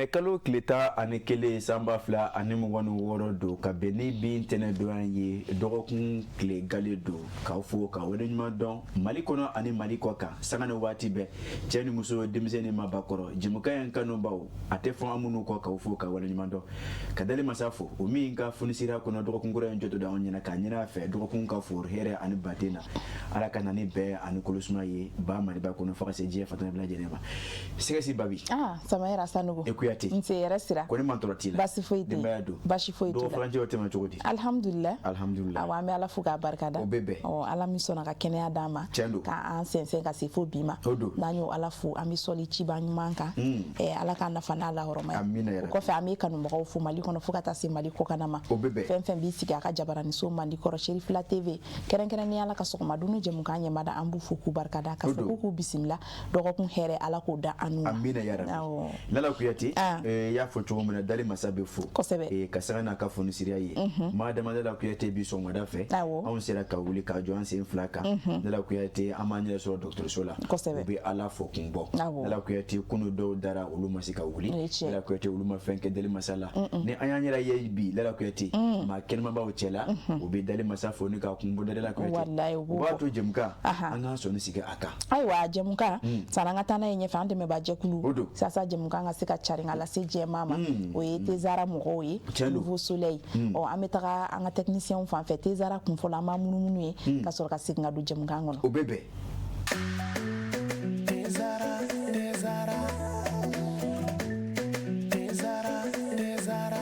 Mɛ kalo tile 11 san 2026 don, ka bɛn ni bi ntɛnɛndonya ye, dɔgɔkun tile gale don. K'aw fo ka waleɲuman dɔn Mali kɔnɔ ani Mali kɔ kan, sanga ni waati bɛɛ, cɛ ni muso, denmisɛn ni mabakɔrɔ, jɛmukan in kanubaw, a tɛ fɔ an minnu kɔ, k'aw fo ka waleɲuman dɔn, ka dali masa fo, o min ka fonisira kɔnɔ dɔgɔkun kura in jɔtɔ da anw ɲɛna, k'a ɲini a fɛ dɔgɔkun ka foro hɛrɛ ani baden na. Ala ka na ni bɛn ani kolosuma ye ba Maliba kɔnɔ fo ka se diɲɛ fan bɛɛ lajɛlen ma. Sɛgɛsi Babi. Ah, Samayɛrɛ Sanogo. E Kuyate. Nse yɛrɛ sira. Kɔni man tɔɔrɔ t'i la. Baasi foyi tɛ. Denbaya don. Baasi foyi t'u la. Dɔgɔ furancɛ o tɛmɛ cogo di? Alhamdulillah. Alhamdulillah. Awɔ, an bɛ Ala fo k'a barika da. O bɛ bɛn. Ɔ, Ala min sɔnna ka kɛnɛya d'an ma. Tiɲɛ don. K'an sɛnsɛn ka se fo bi ma. O don. N'an y'o Ala fo, an bɛ sɔli ciba ɲuman kan. Ala k'an nafa n'a lahɔrɔma ye. Amina yarabi. O kɔfɛ, an bɛ kanumɔgɔw fo Mali kɔnɔ fo ka taa se Mali kɔkanna ma. O bɛ bɛn. Fɛn fɛn b'i sigi a ka jabaraniso mandi kɔrɔ, Cherifila TV, kɛrɛnkɛrɛnnenya la ka sɔgɔma dunni jɛmukan ɲɛmada, an b'u fo k'u barika da, ka fɔ k'u k'u bisimila dɔgɔkun hɛrɛ, Ala k'o da an n'u ma. Amina yarabi. Awɔ. Lala Kuyate. Ah. I y'a fɔ cogo min na, dali masa bɛ fo. Kosɛbɛ. Ka sanga n'a ka fonisiriya ye. Maa dama Lala Kuyate, bi sɔgɔmada fɛ. Awɔ. Anw sera ka wuli ka jɔ an sen fila kan. Lala Kuyate, an b'an yɛrɛ sɔrɔ dɔgɔtɔrɔso la. Kosɛbɛ. U bɛ Ala fo kun bɔ. Awɔ. Lala Kuyate, kunu dɔw dara, olu ma se ka wuli. O ye tiɲɛ. Lala Kuyate, olu ma fɛn kɛ dali masa la. Ni an y'an yɛrɛ ye bi, Lala Kuyate, maa kɛnɛmabaw cɛ la, u bɛ dali masa fo ni ka kun bɔ Lala Kuyate. Walayi, u b'o O b'a bɔ. to jɛmukan Aha. an k'an sɔnni sigi a kan. Ayiwa, jɛmukan sanni an ka taa n'a ye ɲɛfɛ, an dɛmɛba jɛkulu O don. sasa jɛmukan ka se ka carin ka lase jɛma ma, o ye Tezara mɔgɔw ye. Tiɲɛ don. Nouveau Soleil. Ɔ, an bɛ taga an ka technicien fan fɛ, Tezara kun fɔlɔ, an b'an munumunu ye ka sɔrɔ ka segin ka don jɛmukan kɔnɔ. O bɛ bɛn. Tezara, Tezara, Tezara, Tezara.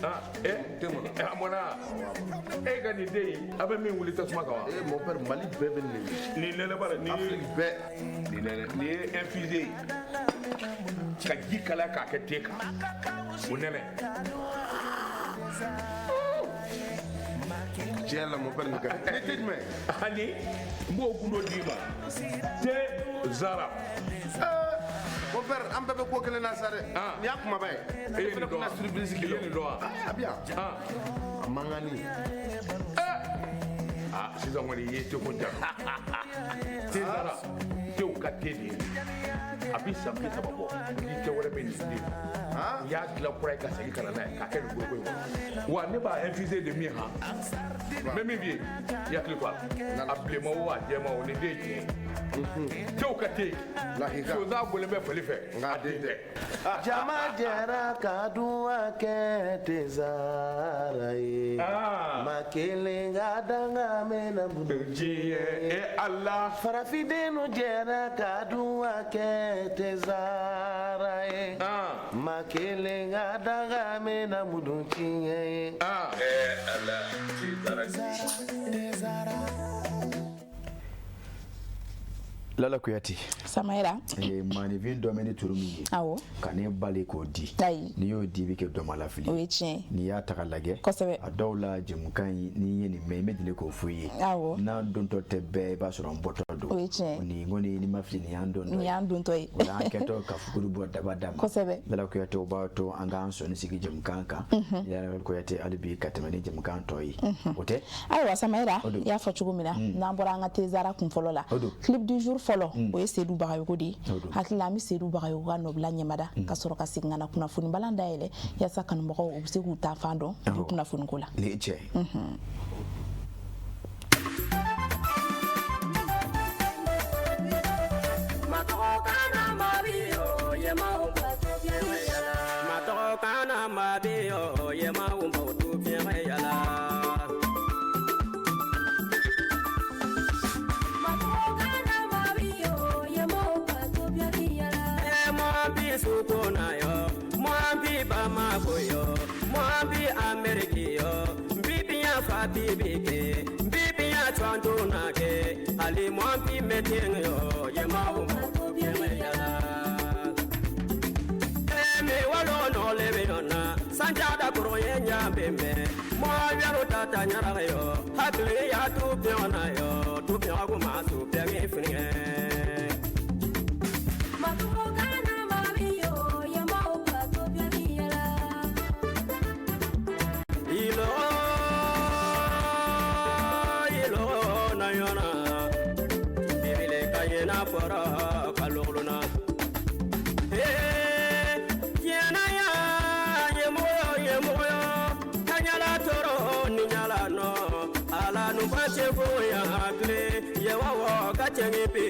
Ah, eh, eh, a mɔna e ka nin den in, a bɛ min wuli tasuma kan wa? Eh, mon père, Mali bɛɛ bɛ nin de. Nin nɛnɛ bara nin ye Afrique bɛɛ. Nin nɛnɛ, nin ye infusé ye ka ji kalaya k'a kɛ te kan, o nɛnɛ. Tiɲɛ la, mon père, nin ka di. Ni te jumɛn? Ani n b'o gundo d'i ma, te zara. Eh, mon père, an bɛɛ bɛ ko kelen na sa dɛ. Ah. Nin y'a kumaba ye. E ye Ne nin fana dɔn tɛna wa? surprise I k'i ye la. nin dɔn wa? Ah, a bɛ yan. Ah. A mankanni. Ah, sisan kɔni i ye teko ja. Te zara, tew ka te de ye. A bi san 30 bɔ ni te wɛrɛ bɛ nin den. Ah. U y'a dilan kura ye ka segin ka na n'a ye k'a kɛ nin foroko in kɔnɔ wa. Ne b'a infusé de min han, n bɛ min f'i ye, i hakili to a la, a bilenman o, a jɛman o, nin den ye tiɲɛ ye, tew ka te. Lahika. Sonsan bɔlen bɛ fali fɛ. Nka a den tɛ. Jama jɛra ka duwa kɛ Tezara ye. Ah. Ma kelen ka danga mɛnna bolo. Diɲɛ e Ala. Farafindenw jɛra ka duwa kɛ Tezara ye. Ah. Ma kelen ka danga mɛnna mudu tiɲɛ ye. Ah. Eh, Ala, te zara. Lala Kuyate. Samayɛrɛ. Maaninfin dɔ bɛ ni turu min ye. Awɔ. Ka ne bali k'o di. Ayi. N'i y'o di, i bɛ kɛ dɔmalafili. O ye tiɲɛ ye. N'i y'a ta k'a lajɛ. Kosɛbɛ. A dɔw la, jɛmukan in, n'i ye nin mɛn, i bɛ deli k'o fɔ i ye. Awɔ. N'an dontɔ tɛ bɛɛ, i b'a sɔrɔ an bɔtɔ don. O ye tiɲɛ ye. Nin kɔni, n'i ma fili, nin y'an dontɔ ye. Nin y'an dontɔ ye. O la, an kɛtɔ ka fuguri bɔ daba da ma. Kosɛbɛ. Lala Kuyate, o b'a to an k'an sɔnni sigi jɛmukan kan. Lala Kuyate, hali bi ka tɛmɛ ni jɛmukan tɔ ye. O tɛ? Ayiwa Samayɛrɛ, O don. i y'a fɔ cogo min na, n'an bɔra an ka Tezara kun fɔlɔ la, O don. clip du jour fɔlɔ, o ye Seydou Bagayogo de ye. O don. Hakili la, an bɛ Seydou Bagayogo ka nɔbila ɲɛmada ka sɔrɔ ka segin ka na kunnafoni balan dayɛlɛ yaasa kanumɔgɔw u bɛ se k'u ta fan dɔn bi Awɔ. kunnafoni ko la. Nin ye tiɲɛ ye. Matɔgɔ kana ma bi yo yɛma wo tu fiɲɛ yala. Mɔ bi suko na yo, mɔ bi Bamako yo, mɔ bi Ameriki yo, bibiya fa bibi ke, bibiya tɔnto na ke, hali mɔ bi mɛtɛn yo, yɛma wo tu fiɲɛ yala. Mi walo nɔle bɛ ɲɔgɔn na, sanja da kɔrɔ ye ɲa bɛ mɛn, mɔ yɛrɛ ta ta ɲaga yo, hakili y'a tu piɲɛ na yo, tu piɲɛ ko ma su piɲɛ fini. Ilo ilo na yɔna, bibile ka ɲɛna fɔra ka lɔgɔlɔ na. fo ya kile ye wa wo ka cɛngi bi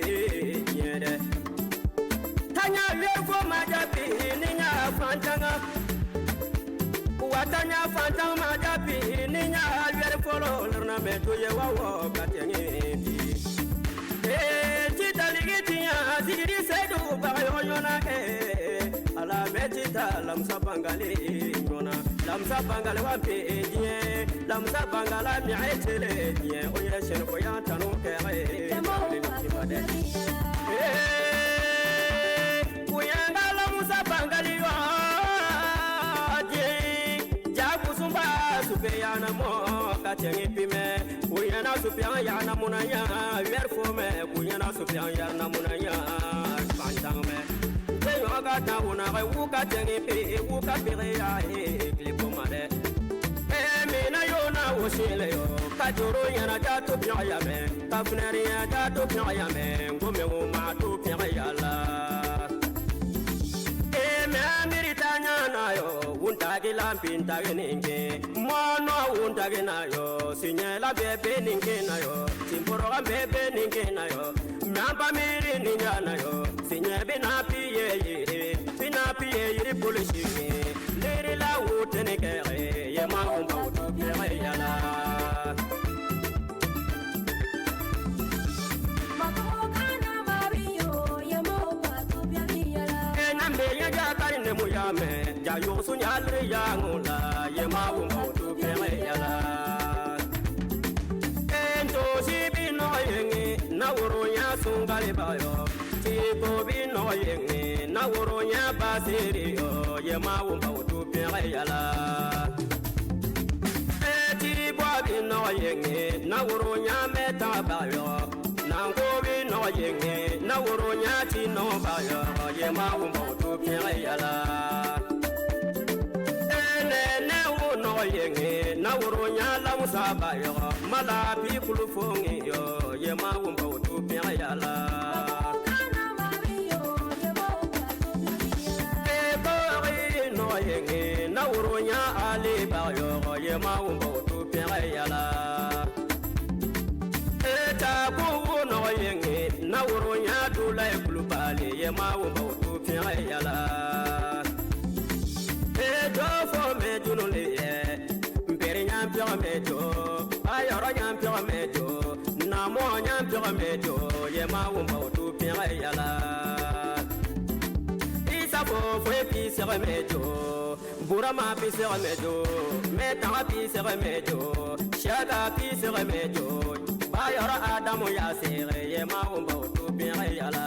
diɲɛ dɛ tanya wɛrɛ fo ma jaabi ni nya fantanga wa tanya fantanga ma jaabi ni nya wɛrɛ fɔlɔ lorna mɛ to ye wa wo ka cɛngi bi ee citaligi tiɲɛ sigidi sedu bagayogo ɲɔna kɛ ala mɛ cita lamusa bangali ɲɔna lamusa bangali wa bi diɲɛ lamusa bangala mi a ye tele diɲɛ o ye sɛnɛkɔya tanu kɛ ee kuyanga lamusa bangali wa diɲɛ jakusunba supeyana mɔ ka cɛŋi pimɛ kuyana supiyan yana munaya wɛrɛ fo mɛ kuyana supiyan yana munaya fantan mɛ ka ta una ka wu ka cɛŋi pi wu ka piri ya ye tile ko ma dɛ ee mina yo na wo sile yo ka joro ɲɛna ja to piɲɛ ya mɛ ka funɛri ya ja to piɲɛ ya mɛ n ko mɛ o ma to piɲɛ ya la ee mɛ miiri ta ɲana yo wuntagi la pintagi nin kɛ mɔnɔ wuntagi na yo siɲɛla bɛɛ bɛ nin kɛ na yo sinpɔrɔga bɛɛ bɛ nin kɛ na yo mɛ an ba miiri nin ɲana yo siɲɛ bɛ na piye yiri bɛ na piye yiri polisi leri la wo tɛnɛ kɛ ye ma kun ba to piɲɛ yala. Ja yosu nyalri ya ngula ye ma wo to pere yala ento si bi no yengi na woro nya sungale bayo ti ko bi no yengi na woro nya basiri yo ye ma wo to pere yala e ti bo bi no yengi na woro nya meta bayo na ko bi no yengi na woro nya ti no bayo ye ma wo to pere yala yenge na woro nya lamusa bayo mala pi kulufongi yo ye ma wumba to piya yala kana mabiyo ye ma wumba to piya e bori no yenge na woro nya ali bayo ye ma wumba to piya yala e ta ku no yenge na woro nya dula kulubali ye ma wumba to piya yala e do fo me junule mejo ayoro nyampyo mejo na mo nyampyo mejo ye ma wumba to piya yala isa fo fo pi se mejo burama pi se mejo meta pi se mejo shaga pi se mejo ayoro adamu ya sere ye ma wumba to piya yala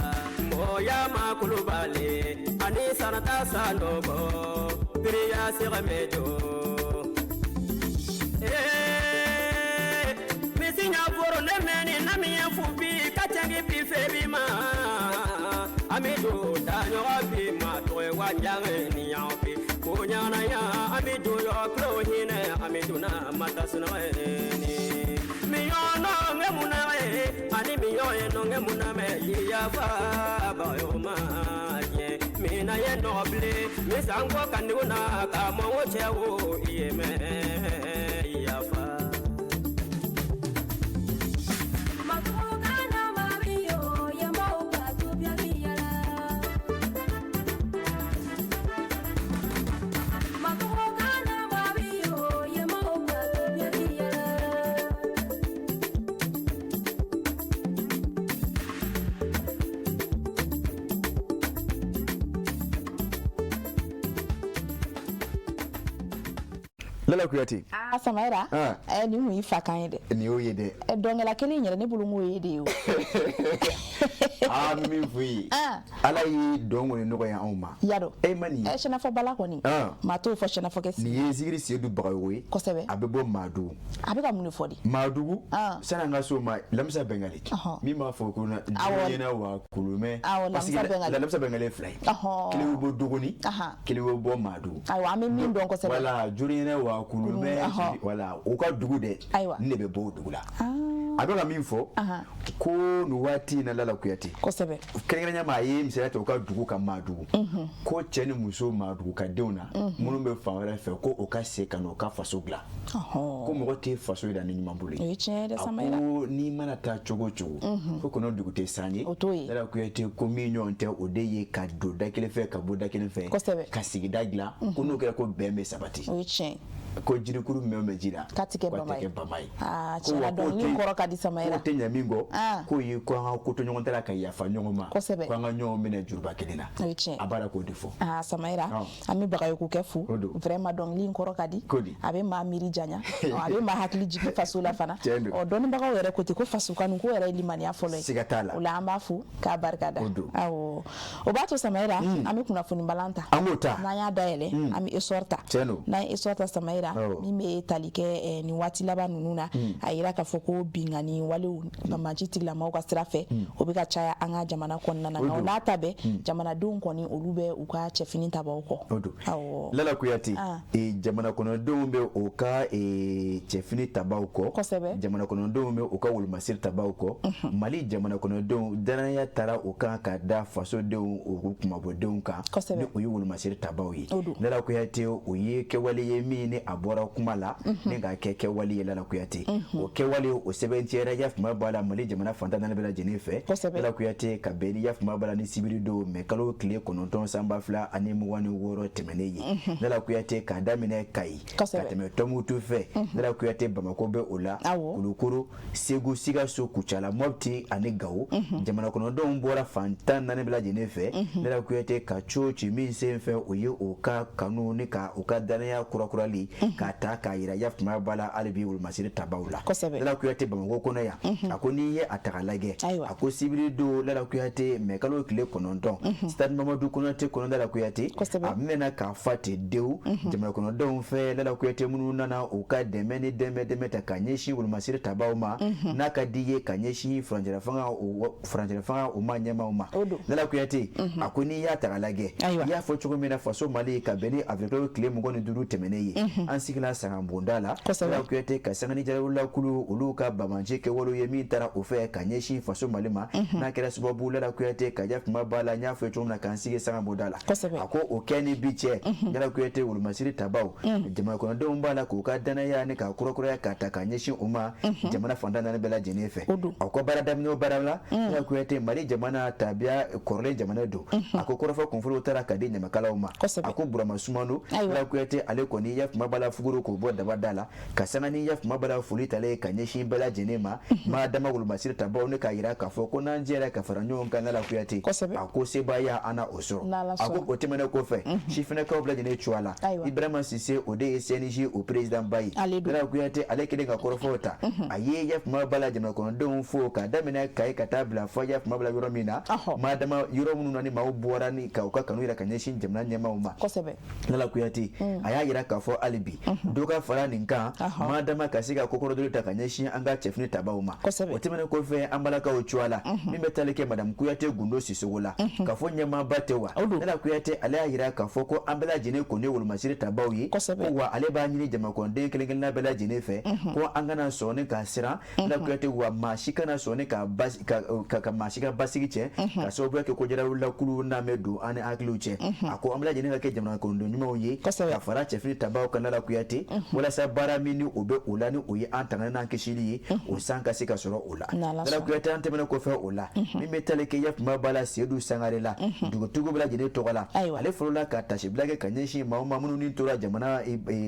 mo ya ma kulubale ani sanata sanobo priya se mejo. Misinya foro ne meni na mi fubi ka changi bi febi ma amidu danyo bi ma to e wa nyange ni ya bi ko nyana ya amidu yo klo hine amidu na matasuna ni mi yo no nge muna e ani mi yo no nge muna me ya fa ba yo ma ye mi na ye no ble mi sango kanuna ka mo wo chewo iye me. Lala Kuyate. Ah Samaira. Eh ni mun fa kan ye dɛ. Ni y'o ye dɛ. Dɔnkɛla kelen yɛrɛ ne bolo m'o ye de o. Ah min f'i ye. Ala ye dɔn kɔni nɔgɔya anw ma. Yadɔ. E ma nin ye. Sɛnɛfɔ bala kɔni. Maa t'o fɔ sɛnɛfɔ kɛ. Nin ye Zikiri Sedu Bagayogo ye. Kosɛbɛ. A bɛ bɔ Maadugu. A bɛ ka mun de fɔ de? Maadugu. Sani an ka s'o ma Lamisa Bɛngali. Min b'a fɔ ko na ɲɛna wa kulumɛ. Awɔ Lamisa Bɛngali. Lamisa Bɛngali ye fila ye. Kelen bɛ bɔ Dogoni. Kelen bɛ bɔ Maadugu. Ayiwa an bɛ min dɔn kosɛbɛ. Voilà jori ɲɛna wa kulumɛ. Voilà, u ka dugu dɛ. Ayiwa. Ne de bɛ bɔ o dugu la. A bɛ ka min fɔ, ko nin waati in na, Lala Kuyate, kɛrɛnkɛrɛnnenya ma, a ye misaliya ta u ka dugu ka Maadugu, ko cɛ ni muso Maadugu ka denw na minnu bɛ fan wɛrɛ fɛ, ko o ka se ka n'o ka faso dilan, ko mɔgɔ tɛ faso yira ni ɲuman bolo ye. O ye tiɲɛ ye dɛ. A Samayira. ko n'i mana taa cogo o cogo, ko kɔnɔ dugu tɛ san ye. O t'o ye. Lala Kuyate, ko min ɲɔgɔn tɛ, o de ye ka don da kelen fɛ, ka bɔ da kelen fɛ, ka sigida dilan, ko n'o kɛra, ko bɛn bɛ sabati. O ye tiɲɛ ye. Ko jirikuru mɛn bɛ ji la, k'a ti kɛ ko a bama tɛ ye. kɛ bama ye. Aa, Ko tiɲɛ wa na, k'o dɔnkili tɛ- kɔrɔ ka di, Samayira. k'o tɛ ɲɛ min kɔ, k'o ye ko an ka ko to ɲɔgɔn ta la, ka yafa ɲɔgɔn ma, Kosɛbɛ. ko an ka ɲɔgɔn minɛ juruba kelen na. O ye tiɲɛ. A b'a la k'o de fɔ. Aa, Samayira, Ɔn. an bɛ Bagayoko kɛ fo. O don. Vraiment, dɔnkili in kɔrɔ ka di. Kodi. A bɛ maa miiri janya. Ɔ, a bɛ maa hakili jigin faso la fana. Tiɲɛ don. Ɔ, dɔnnibagaw yɛrɛ ko ten ko faso kanu ko yɛrɛ ye limaniya fɔlɔ ye. Siga t'a la. O la, an b'a fo k'a barika da. O don. Awɔ, o b'a to, Samayira, an bɛ kunnafoni balan ta. An b'o ta. N'an y'a dayɛlɛ, an bɛ Essor ta. Tiɲɛ don. N'an ye Essor ta, Samayira, Awɔ. min bɛ tali kɛ nin waati laban ninnu na, a yira k'a fɔ ko binkanni walew banbanci tigilamaw ka sira fɛ, o bɛ ka caya an ka jamana kɔnɔna na. O Nka o don. n'a ta bɛɛ, jamanadenw kɔni, olu bɛ u ka cɛfini tabaw kɔ. O don. Awɔ. Lala Kuyate, Ah. jamana kɔnɔdenw bɛ o ka cɛfini tabaw kɔ. Jamana kɔnɔdenw bɛ u ka wolomasiri tabaw kɔ. Mali jamana kɔnɔdenw, danaya taara o kan ka da fasodenw, u kumabɔdenw kan, ni o ye wolomasiri tabaw ye. O don. Lala Kuyate, o ye kɛwale ye min ni a bɔra kuma la ni k'a kɛ kɛwale ye. Lala Kuyate, o kɛwale o sɛbɛntiyara yafuma b'a la Mali jamana fantan naani bɛɛ lajɛlen fɛ. Lala Kuyate, ka bɛn ni yafuma b'a la ni sibiri don mɛ kalo tile 9 san 2026 tɛmɛnen ye. Lala Kuyate, k'a daminɛ Kayi ka tɛmɛ Tɔnbukutu fɛ, Lala Kuyate, Bamakɔ bɛ o la, Kulukoro, Segu, Sikaso, Kucala, Mɔpti ani Gawo, jamana kɔnɔdenw bɔra fan 14 bɛɛ lajɛlen fɛ. Lala Kuyate, ka co ci min sen fɛ, o ye o ka kanu ni ka u ka danaya kurakurali k'a ta k'a yira yafuma b'a la hali bi wolomasiri tabaw la. Lala Kuyate, Bamakɔ kɔnɔ yan, a ko n'i ye a ta k'a lajɛ, a ko sibiri don, Lala Kuyate, mɛ kalo tile 9, stade Mamadu Konate kɔnɔ, Lala Kuyate, a mɛnna k'a fa ten dewu jamana kɔnɔdenw fɛ. Lala Kuyate, minnu nana u ka dɛmɛ ni dɛmɛ ta ka ɲɛsin wolomasiri tabaw ma, n'a ka di ye ka ɲɛsin furancɛla fanga o ma ɲɛmaaw ma. Lala Kuyate, a ko n'i y'a ta k'a lajɛ, i y'a fɔ cogo min na, faso Mali, ka bɛn ni avril kalo tile 25 tɛmɛnen ye, an sigila Sangabonda la. Lala Kuyate, ka sanga ni jarawulakulu olu ka bamanci kɛwalew ye min taara o fɛ ka ɲɛsin faso Mali ma, n'a kɛra sababu, Lala Kuyate, ka yafuma b'a la, n y'a fɔ cogo min na, k'an sigi Sangabonda la, a ko o kɛ ni bi cɛ, Lala Kuyate, wolomasiri tabaw, jamana kɔnɔdenw b'a la k'u ka danaya ni k'a kurakuraya k'a ta k'a ɲɛsin o ma jamana fantan naani bɛɛ lajɛlen fɛ. A ko baara daminɛ o baara la, Lala Kuyate, Mali jamana tabiya kɔrɔlen jamana don. A ko kɔrɔfɔ kunfɔlɔw taara ka di ɲamakalaw ma. A ko Burama Sumano, Lala Kuyate, ale kɔni yafuma b'a la fuguru k'o bɔ daba da la, ka sanga ni yafuma b'a la foli talen ka ɲɛsin bɛɛ lajɛlen ma, maa dama wolomasiri tabaw, ne k'a yira k'a fɔ ko n'an jɛra ka fara ɲɔgɔn kan, Lala Kuyate, a ko sebaaya an na o sɔrɔ. A ko o tɛmɛnen kɔfɛ, sifinnakaw bɛɛ lajɛlen cogoya la, Ibrahima Sise, o de ye CNJ o président ba ye. Lala Kuyate, ale kelen ka kɔrɔfɔw ta, a ye yafuma b'a la jamana kɔnɔdenw fo k'a daminɛ Kayi ka taa bila fɔ yafuma b'a la yɔrɔ min na, maa dama yɔrɔ minnu na ni maaw bɔra ni ka u ka kanu yira ka ɲɛsin jamana ɲɛmaaw ma. Lala Kuyate, a y'a yira k'a fɔ hali bi dɔ ka fara nin kan, maa dama ka se ka kokɔrɔdon ta ka ɲɛsin an ka cɛfini tabaw ma. O tɛmɛnen kɔfɛ, an balakaw cogoya la, min bɛ tali kɛ madame Kuyate Gundo Sisogo la, k'a fɔ ɲɛmaaba tɛ wa, Lala Kuyate, ale y'a yira k'a fɔ ko an bɛɛ lajɛlen kɔni ye wolomasiri tabaw ye, ko wa ale b'a ɲini jamanakɔnɔden kelen kelenna bɛɛ lajɛlen fɛ ko an kana sɔn ka siran. Lala Kuyate, wa maa si kana sɔn ka maa si ka basigi tiɲɛ ka sababuya kɛ ko jarawulakulu n'a bɛ don an ni hakiliw cɛ. A ko an bɛɛ lajɛlen ka kɛ jamanakɔnɔden ɲumanw ye ka fara cɛfini tabaw kan, Lala Kuyate, walasa baara min ni o bɛ o la, ni o ye an tanga n'an kisili ye, o san ka se ka sɔrɔ o la. Lala Kuyate, an tɛmɛnen kɔfɛ o la, min bɛ tali kɛ yafuma b'a la Seydou Sangare la, dugutigiw bɛɛ lajɛlen tɔgɔ la, ale fɔlɔla ka tasibila kɛ ka ɲɛsin maa ma minnu ni tora jamana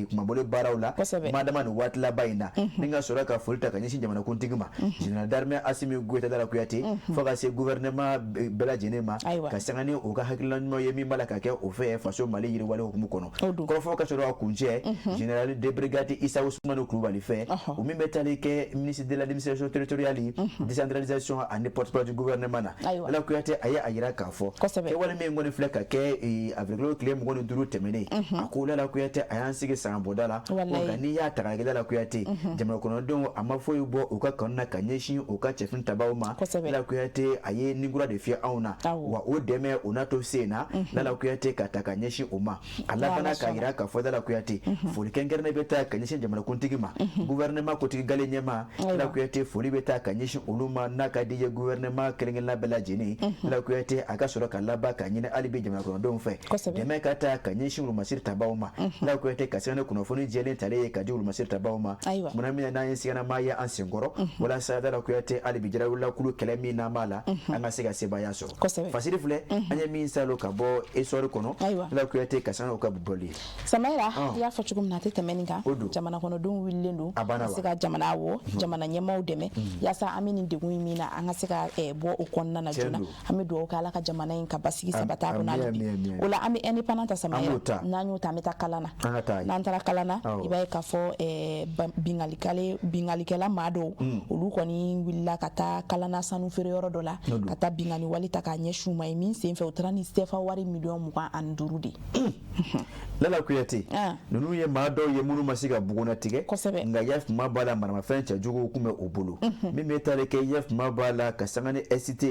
kumabolo baaraw la maa dama nin waati laban in na, ni ka sɔrɔ ka foli ta ka ɲɛsin jamanakuntigi ma, général d'armée Assimi Goïta, Lala Kuyate, fo ka se gouvernement bɛɛ lajɛlen ma, ka sanga ni o ka hakilina ɲuman ye min b'a la ka kɛ o fɛ faso Mali yiriwali hukumu kɔnɔ. Kɔrɔfɔ ka sɔrɔ a kuncɛ général de brigade Issa Ousmane Kulubali fɛ, o min bɛ tali kɛ ministre de l'administration territoriale, décentralisation ani porte-parole du gouvernement na. Lala Kuyate, a ye a yira k'a fɔ kɛwale min kɔni filɛ ka kɛ avril kalo tile 25 tɛmɛnen, a ko Lala Kuyate, a y'an sigi Sangabonda la, nka n'i y'a ta k'a lajɛ, Lala Kuyate, jamana kɔnɔdenw a ma foyi bɔ u ka kanu na ka ɲɛsin u ka cɛfini tabaw ma. Lala Kuyate, a ye nin kura de fiyɛ anw na, wa o dɛmɛ o n'a to sen na, Lala Kuyate, ka ta ka ɲɛsin o ma. A labanna k'a yira k'a fɔ, Lala Kuyate, Foli kɛrɛnkɛrɛnnen bɛ taa ka ɲɛsin jamanakuntigi ma, gouvernement kotigi gale ɲɛmaa Lala Kuyate. Foli bɛ taa ka ɲɛsin olu ma, n'a ka di ye gouvernement kelen-kelenna bɛɛ lajɛlen. Lala Kuyate, a ka sɔrɔ ka laban ka ɲini hali bi jamana kɔnɔdenw fɛ, dɛmɛ ka taa ka ɲɛsin wolomasiri tabaw ma. Lala Kuyate, ka sanga ni kunnafoni jɛlen talen ye ka di wolomasiri tabaw ma, munna min n'an ye siganamaa ye an senkɔrɔ, walasa Lala Kuyate, hali bi jarawulilakulu kɛlɛ min n'an b'a la, an ka se ka sebaaya sɔrɔ. Fasiri filɛ an ye min salo ka bɔ Essor kɔnɔ, Lala Kuyate, ka sanga o ka bɔli ye. Samayira, i y'a fɔ cogo min na, a tɛ tɛmɛ nin kan. Jamana kɔnɔdenw wulilen don ka se ka jamana wɔ jamana ɲɛmaaw dɛmɛ yaasa an bɛ nin degun in min na, an ka se ka bɔ o kɔnɔna na joona. An bɛ dugawu kɛ Ala ka jamana in ka basigi sabati a kɔnɔ hali bi. O la, an bɛ Indépendant ta, Samayira. N'an y'o ta, an bɛ taa Kalana. N'an taara Kalana, i b'a ye k'a fɔ bingalikɛla maa dɔw, olu kɔni wulila ka taa Kalana sanu feere yɔrɔ dɔ la, ka taa bingali wale ta k'a ɲɛsin u ma ye min senfɛ, u taara ni sefa wari miliyɔn 25 de ye. Lala Kuyate, ninnu ye maa dɔw ye minnu ma se ka bugunnatigɛ, nka yafuma b'a la, maramafɛn cɛjuguw tun bɛ u bolo. Min bɛ taali kɛ, yafuma b'a la, ka sanga ni ST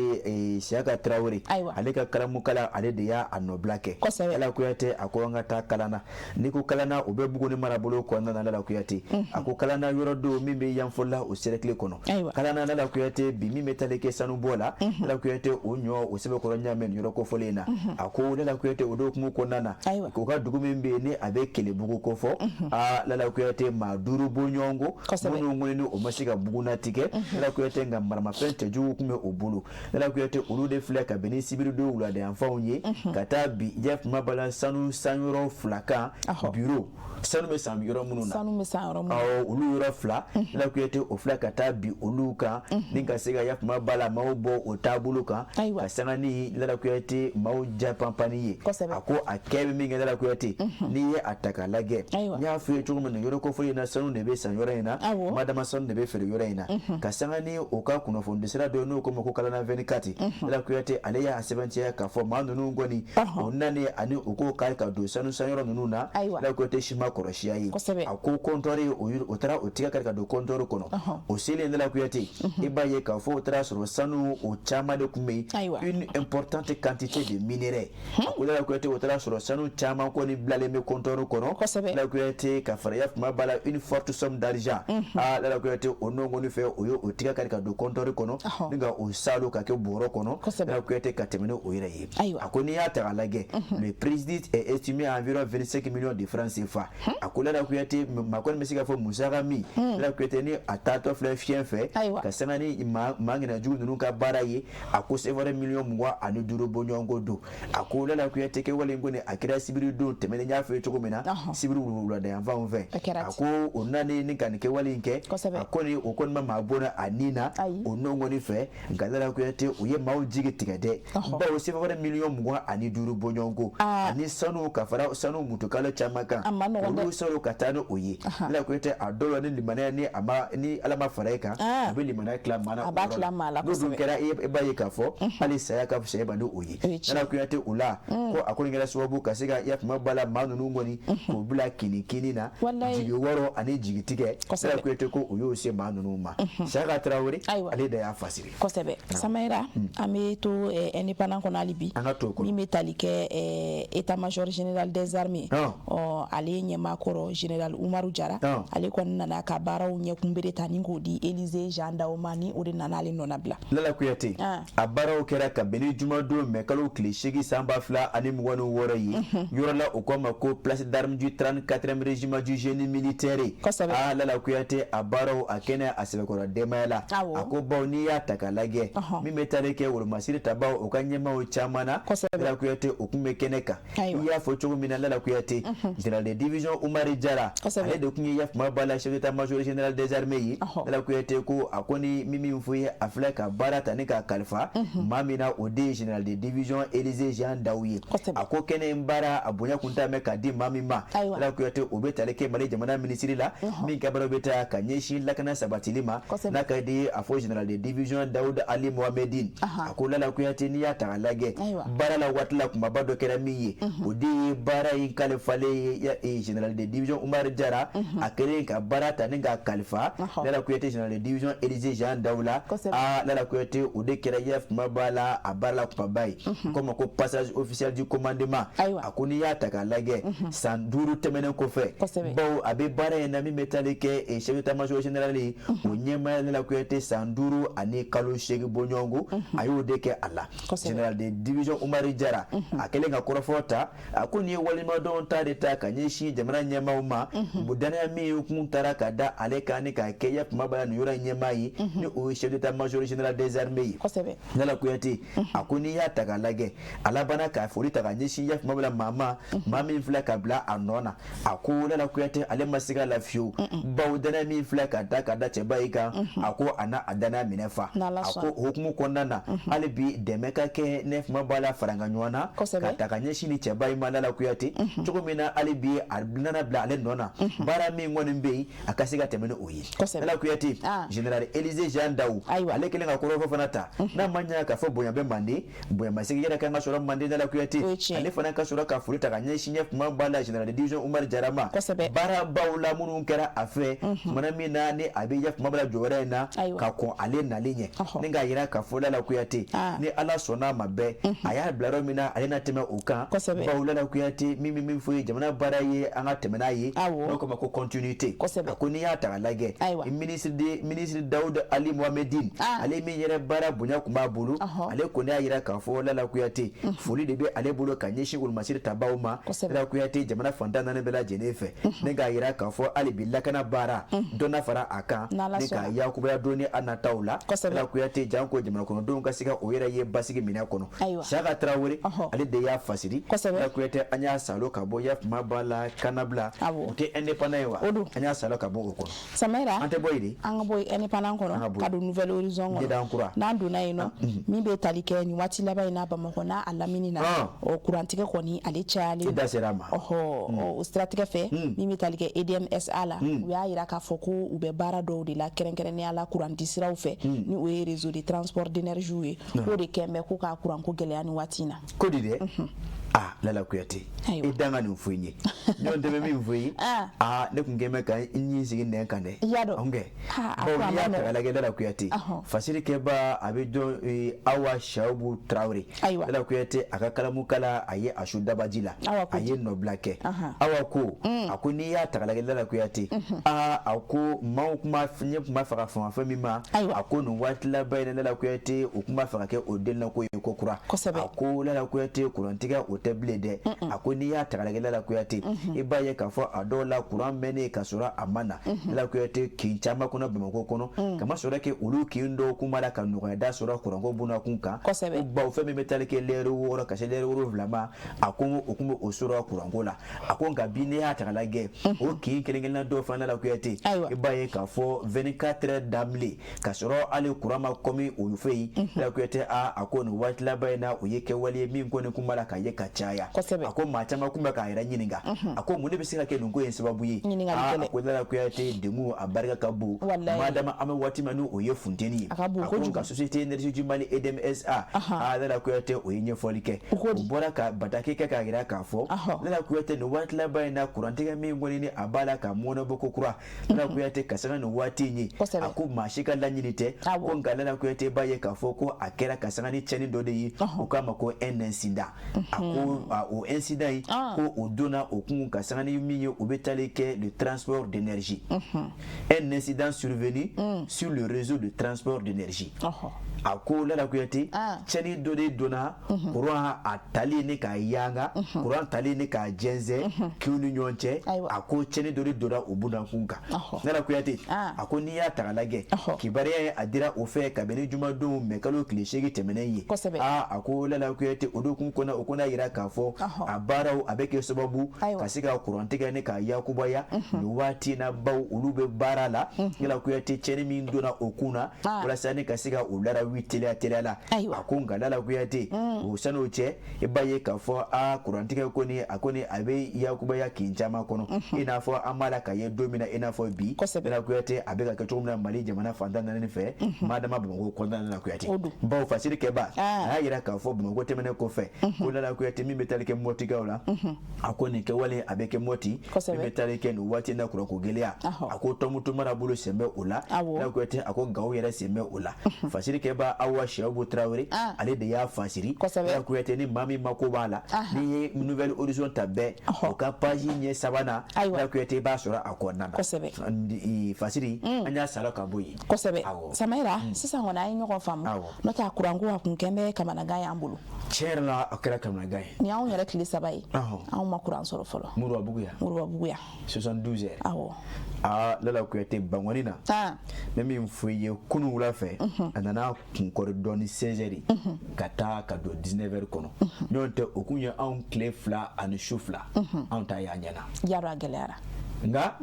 Siyaka Tarawele, ale ka kalamukala, ale de y'a nɔbila kɛ. Lala Kuyate, a ko an ka taa Kalana. N'i ko Kalana, o bɛ Buguni marabolo kɔnɔna na. Lala Kuyate, a ko Kalana yɔrɔ don min bɛ Yanfolila o cercle kɔnɔ. Kalana, Lala Kuyate, bi min bɛ taali kɛ sanubɔ la, Lala Kuyate, o ɲɔ o sɛbɛkɔrɔ ɲaamɛ nin yɔrɔ kofɔlen in na. A ko Lala Kuyate, o don hukumu kɔnɔna na, u ka dugu min bɛ yen ni a bɛ Kelebugu kofɔ, aa Lala Kuyate, maa duuru bɔɲɔgɔnko minnu kɔni ni o ma se ka bugunnatigɛ, Lala Kuyate, nka maramafɛn cɛjugu tun bɛ o bolo. Lala Kuyate, olu de filɛ ka bɛn ni sibiridon wuladayanfanw ye, ka taa bi yafuma bala sanu sanyɔrɔ fila kan, biro sanu bɛ san yɔrɔ minnu na. Sanu bɛ san yɔrɔ minnu. Awɔ, olu yɔrɔ fila, Lala Kuyate, o filɛ ka taa bi olu kan ni ka se ka yafuma bala maaw bɔ o taabolo kan, ka sanga ni Lala Kuyate maaw ja panpanni ye. A ko a kɛ bɛ min kɛ, Lala Kuyate, n'i ye a ta k'a lajɛ, n y'a f'i ye cogo min na, yɔrɔ kofɔlen in na, sanu de bɛ san yɔrɔ in na, madama sanu de bɛ feere yɔrɔ in na. Ka sanga ni o ka kunnafonidisira dɔ ye n'o ko ma ko Kalana 24, Lala Kuyate, ale y'a sɛbɛntiya k'a fɔ maa ninnu kɔni o nani ani u k'o kari ka don sanu sanyɔrɔ ninnu na, Lala Kuyate, si ma kɔrɔsiya ye. A ko comptoir, o taara o tigɛ kari ka don comptoir kɔnɔ. O selen, Lala Kuyate, i b'a ye k'a fɔ o taara sɔrɔ sanu o caman de tun bɛ yen, une importante quantité de minerais. A ko Lala Kuyate, o taara sɔrɔ sanu caman kɔni bilalen bɛ comptoir kɔnɔ, Lala Kuyate, ka fara yafuma b'a la une forte somme d'argent. Aa Lala Kuyate, o nɔ kɔni fɛ, o ye o tigɛ kari ka don comptoir kɔnɔ ni ka o salo ka kɛ bɔrɔ kɔnɔ, Lala Kuyate, ka tɛmɛ ni o yɛrɛ ye. A ko n'i y'a ta k'a lajɛ, le préjudice est estimé à environ 25 millions de francs CFA. A ko Lala Kuyate, maa kɔni bɛ se k'a fɔ musaka min, Lala Kuyate, ni a taatɔ filɛ fiɲɛ fɛ, ka sanga ni maa ŋanajugu ninnu ka baara ye, a ko CFA miliyɔn 25 bɔɲɔgɔnko don. A ko Lala Kuyate, kɛwale in kɔni, a kɛra sibiri don tɛmɛnen, n y'a fɔ ye cogo min na, sibiri wuladayanfanw fɛ. A ko o nani ni ka nin kɛwale in kɛ, a kɔni o kɔni ma maa bɔnɛ a ni na o nɔ kɔni fɛ, nka Lala Kuyate, u ye maaw jigi tigɛ dɛ, bawo CFA miliyɔn 25 bɔɲɔgɔnko ani sanu ka fara sanu mutukalo caman kan, olu sanu ka taa ni o ye. Lala Kuyate, a dɔw la, ni limaniya ni a ma ni Ala ma fara e kan, a bɛ limaniya tila maa na. A b'a tila maa la. N'o dun kɛra, e b'a ye k'a fɔ hali saya ka fisa e ma ni o ye. Lala Kuyate, o la ko a kɔni kɛra sababu ka se ka yafama ba la maa ninnu kɔni k'o bila kini na, jigi wɔrɔ ani jigi tigɛ. Lala Kuyate, ko o y'o se maa ninnu ma. Siyaka Tarawele, ale de y'a fasiri. Kosɛbɛ, Samayira. An bɛ to Indépendant kɔnɔ hali bi. An ka to o kɔnɔ. Min bɛ tali kɛ état major général des armées, ɔ ale ɲɛmaa kɔrɔ, général Umaru Jara, ale kɔni nana ka baaraw ɲɛkunbere ta ni k'o di Élisée Jean Dao ma, ni o de nana ale nɔna bila. Lala Kuyate, a baaraw kɛra ka bɛn ni jumadon mɛ kalo tile 8 san 2026 ye, yɔrɔ la o ko ma ko place d'armes du 34e régiment du génie militaire. Aa Lala Kuyate, a baaraw a kɛnɛ a sɛbɛkɔrɔ denbaya la. A ko bawo n'i y'a ta k'a lajɛ, min bɛ taali kɛ wolomasiri tabaw o ka ɲɛmaaw caman na, Lala Kuyate, o tun bɛ kɛnɛ kan. I y'a fɔ cogo min na, Lala Kuyate, général de division Umaru Jara, ale de tun ye yafama ba la chef d'état-major général des armées ye. Lala Kuyate ko a kɔni min fɔ ye, a filɛ ka baara ta ni k'a kalifa maa min na, o de ye général de division Élisée Jean Dao ye. A ko kɛnɛ in baara a bonya kun t'a mɛn k'a di maa min ma, Lala Kuyate, o bɛ tali kɛ Mali jamana minisiri la min ka baaraw bɛ taa ka ɲɛsin lakana sabatili ma, n'a ka di a fɔ général de division Daoud Ali Mohamedine. A ko Lala Kuyate, n'i y'a ta k'a lajɛ, baara la waati la kunbaba dɔ kɛra min ye, o de ye baara in kalifalen ye général de division Umaru Jara, a kɛlen ka baara ta ni k'a kalifa Lala Kuyate, général de division Élisée Jean Dao la. Aa Lala Kuyate, o de kɛra yafama la a baara la kunbaba ye, komi ko passage officiel du commandement. A ko n'i y'a ta k'a lajɛ, san 5 tɛmɛnen. tɛmɛnen kɔfɛ, bawo a bɛ baara in na min bɛ tali kɛ chef d'état-major général ye, o ɲɛmaaya Lala Kuyate san 5 ani kalo 8 bɔɲɔgɔnko, a y'o de kɛ a la. Général de division Umaru Jara, a kɛlen ka kɔrɔfɔ ta, a ko nin ye waleɲumandɔn ta de ta ka ɲɛsin jamana ɲɛmaaw ma, danaya min kun taara ka da ale kan ni k'a kɛ yakuma bala nin yɔrɔ in ɲɛmaa ye, ni o ye chef d'état-major général des armées ye. Lala Kuyate a ko n'i y'a ta k'a lajɛ, a labanna ka foli ta ka ɲɛsin yakuma bala maa ma, maa min filɛ ka bila a nɔ na. A ko Lala Kuyate ale ma se ka lafiyewu, bawo danaya min filɛ ka da cɛba in kan, a ko a n'a a danaya minɛ fa. A ko o hukumu kɔnɔna na, hali bi dɛmɛ ka kɛ ne kuma b'a la farankan ɲɔgɔn na ka ta ka ɲɛsin ni cɛba in ma Lala Kuyate, cogo min na hali bi a nana bila ale nɔ na, baara min kɔni bɛ yen, a ka se ka tɛmɛ ni o ye. Lala Kuyate, général Élisée Jean Daou, ale kɛlen ka kɔrɔfɔ fana ta, n'a ma ɲɛ k'a fɔ bonya bɛ manden, bonyamasegin yɛrɛ kan ka sɔrɔ manden. Lala Kuyate ale fana ka sɔrɔ ka foli ta ka ɲɛsin ɲɛ kuma b'a la général de division Umaru Jara ma, baarabaw la minnu kɛra a fɛ tumana min na ni a bɛ yakuma bala jɔyɔrɔ in na ka kɔn ale nalen ɲɛ, ni k'a yira k'a fɔ Lala Kuyate ni Ala sɔnna a ma bɛɛ, a y'a bila yɔrɔ min na, ale na tɛmɛ o kan. Bawo Lala Kuyate min fɔ ye jamana baara ye, an ka tɛmɛ n'a ye, n'o kama ko continuité. A ko n'i y'a ta k'a lajɛ, ministre Daoud Ali Mohamedine, ale min yɛrɛ baara bonya tun b'a bolo, ale kɔni y'a yira k'a fɔ Lala Kuyate foli de bɛ ale bolo ka ɲɛsin wolomasiri tabaw ma Lala Kuyate jamana fantan naani bɛɛ lajɛlen fɛ, ni k'a yira k'a fɔ hali bi lakana baara dɔ na fara a kan, ni k'a yakubaya don ni a nataw la. Lala Kuyate janko jamana kɔnɔdenw ka se ka o yɛrɛ ye basigi minɛ kɔnɔ. Saka Tarawele, ale de y'a fasiri. Lala Kuyate, an y'a salo ka bɔ yakuma ba la kannabila, o tɛ indépendant ye wa, an y'a salo ka bɔ o kɔnɔ. Samara, an tɛ bɔ yen de, an ka bɔ indépendant kɔnɔ ka don Nouvel Horizon kɔnɔ. N'an donna yen nɔ, min bɛ tali kɛ nin waati laban in na Bamakɔ n'a a lamini na, o kurantigɛ kɔni ale cayalen. I da sera a ma. O siratigɛ fɛ, min bɛ tali kɛ EDM-SA la, u y'a yira k'a fɔ ko u bɛ baara dɔw de la, kɛrɛnkɛrɛnnenya la kurandisiraw fɛ, ni o ye réseau de transport d'énergie ye, k'o de kɛ bɛ ko k'a kuranko gɛlɛya nin waati in na. Ko di dɛ? Ah, Lala Kuyate, i dan ka nin fɔ n ye. Ɲɔgɔn tɛ bɛ min fɔ ye, aa ne tun kɛn bɛ ka n ɲin sigi nɛn kan dɛ. Ɔnkɛ, bawo n'i y'a ta k'a lajɛ Lala Kuyate, fasirikɛba a bɛ dɔn Awa Shaibu Tarawele. Lala Kuyate a ka kalamukala a ye a su dabaji la, a ye nɔbila kɛ. Awa ko, a ko n'i y'a ta k'a lajɛ Lala Kuyate, aa a ko maaw tun b'a ɲɛ tun b'a fɛ ka fama fɛn min ma, a ko nin waati laban in na Lala Kuyate o tun b'a fɛ ka kɛ o delinako ye ko kura. A ko Lala Kuyate kurantigɛ o tɛ bilen dɛ. A ko n'i y'a ta k'a lajɛ Lala Kuyate, i b'a ye k'a fɔ a dɔw la kuran mɛnnen ka sɔrɔ a ma na Lala Kuyate kin caman kɔnɔ Bamakɔ kɔnɔ, kama sɔrɔ kɛ olu kin dɔw kun b'a la ka nɔgɔya da sɔrɔ kuranko bunakun kan, ko bawo fɛn min bɛ tali kɛ lɛri 6 ka se lɛri 7 ma, a ko o kun bɛ o sɔrɔ kuranko la. A ko nka bi n'i y'a ta k'a lajɛ, o kin kelen kelenna dɔw fana Lala Kuyate, i b'a ye k'a fɔ 24 heures d'emblée ka sɔrɔ hali kuran ma kɔmi o fɛ yen. Lala Kuyate a ko nin waati laban in na o ye kɛwale ye min kɔni kun b'a la ka ye ka caya. A ko maa caman kun bɛ k'a yɛrɛ ɲininka, a ko mun de bɛ se ka kɛ nin ko in sababu ye? A ko Lala Kuyate degun a barika ka bon, madama an bɛ waati min na o ye funteni ye. A ko nka société énergie du Mali EDM-SA, a Lala Kuyate o ye ɲɛfɔli kɛ, o bɔra ka bataki kɛ k'a jira k'a fɔ Lala Kuyate nin waati laban in na kurantigɛ min kɔni ni a b'a la ka mɔnɛ bɔ ko kura, Lala Kuyate ka sanga nin waati in ye, a ko maa si ka laɲini tɛ, ko nka Lala Kuyate b'a ye k'a fɔ ko a kɛra ka sanga ni tiɲɛni dɔ de ye, o k'a ma ko un incident. A ko o incident in, ko o donna o kun ka sanga ni min ye, o bɛ tali kɛ le transport d'énergie, un incident survenu sur le réseau de transport d'énergie. A ko Lala Kuyate tiɲɛni dɔ de donna kuran a tali ni k'a yanga, kuran tali ni k'a jɛnsɛn kinw ni ɲɔgɔn cɛ, a ko tiɲɛni dɔ de donna o bunakun kan. Lala Kuyate a ko n'i y'a ta k'a lajɛ, kibaruya ye a dira o fɛ kabini jumadon mɛkalo tile 8 tɛmɛnen ye. A ko Lala Kuyate o don kun kɔnɔ, o ko n'a yira k'a fɔ a baaraw a bɛ kɛ sababu ka se ka kurantigɛ ni k'a yakubaya nin waati na, baw olu bɛ baara la. Lala Kuyate tiɲɛni min donna o kun na, walasa ne ka se ka o larawi teliya teliya la. A ko nka Lala Kuyate o san'o cɛ, i b'a ye k'a fɔ a kurantigɛ kɔni a kɔni a bɛ yakubaya kin caman kɔnɔ, i n'a fɔ an b'a la ka ye don min na, i n'a fɔ bi Lala Kuyate a bɛ ka kɛ cogo min na Mali jamana fantan naani fɛ, madama Bamakɔ kɔnɔna na Lala Kuyate, bawo fasiri kɛba a y'a yira k'a fɔ Bamakɔ tɛmɛnen kɔfɛ, ko Lala Kuyate Kuyate, min bɛ tali kɛ Mɔtikaw la, a ko nin kɛwale a bɛ kɛ Mɔti, min bɛ tali kɛ nin waati in na kuranko gɛlɛya, a ko Tɔnbukutu marabolo sen bɛ o la. Lala Kuyate, a ko Gawo yɛrɛ sen bɛ o la. Fasiri kɛba Awa Sɛyibu Tarawele, ale de y'a fasiri. Lala Kuyate, ni maa min mako b'a la, n'i ye Nouvel Horizon ta bɛɛ o ka page ɲɛ sabanan, Lala Kuyate, i b'a sɔrɔ a kɔnɔna na. Fasiri, an y'a sara ka bɔ yen. Kosɛbɛ, Samayira. Sisan kɔni, an ye ɲɔgɔn faamu. N'o tɛ, a kuranko a kun kɛn bɛ kamanagan y'an bolo. Tiɲɛ yɛrɛ la, a kɛra kamanagan ye. Nin y'anw yɛrɛ tile 3 ye, anw ma kuran sɔrɔ fɔlɔ. Muruwabugu yan. Muruwabugu yan. 72 heures. Awɔ. Aa, Lala Kuyate, Bankɔni na, n bɛ min fɔ i ye, kunun wula fɛ, a nana kunkɔrɔ dɔɔni 16 heures ka taa ka don 19 heures kɔnɔ. N'o tɛ, o kun ye anw tile 2 ani su 2, anw ta y'an ɲɛna. Yarɔ, a gɛlɛyara. Nka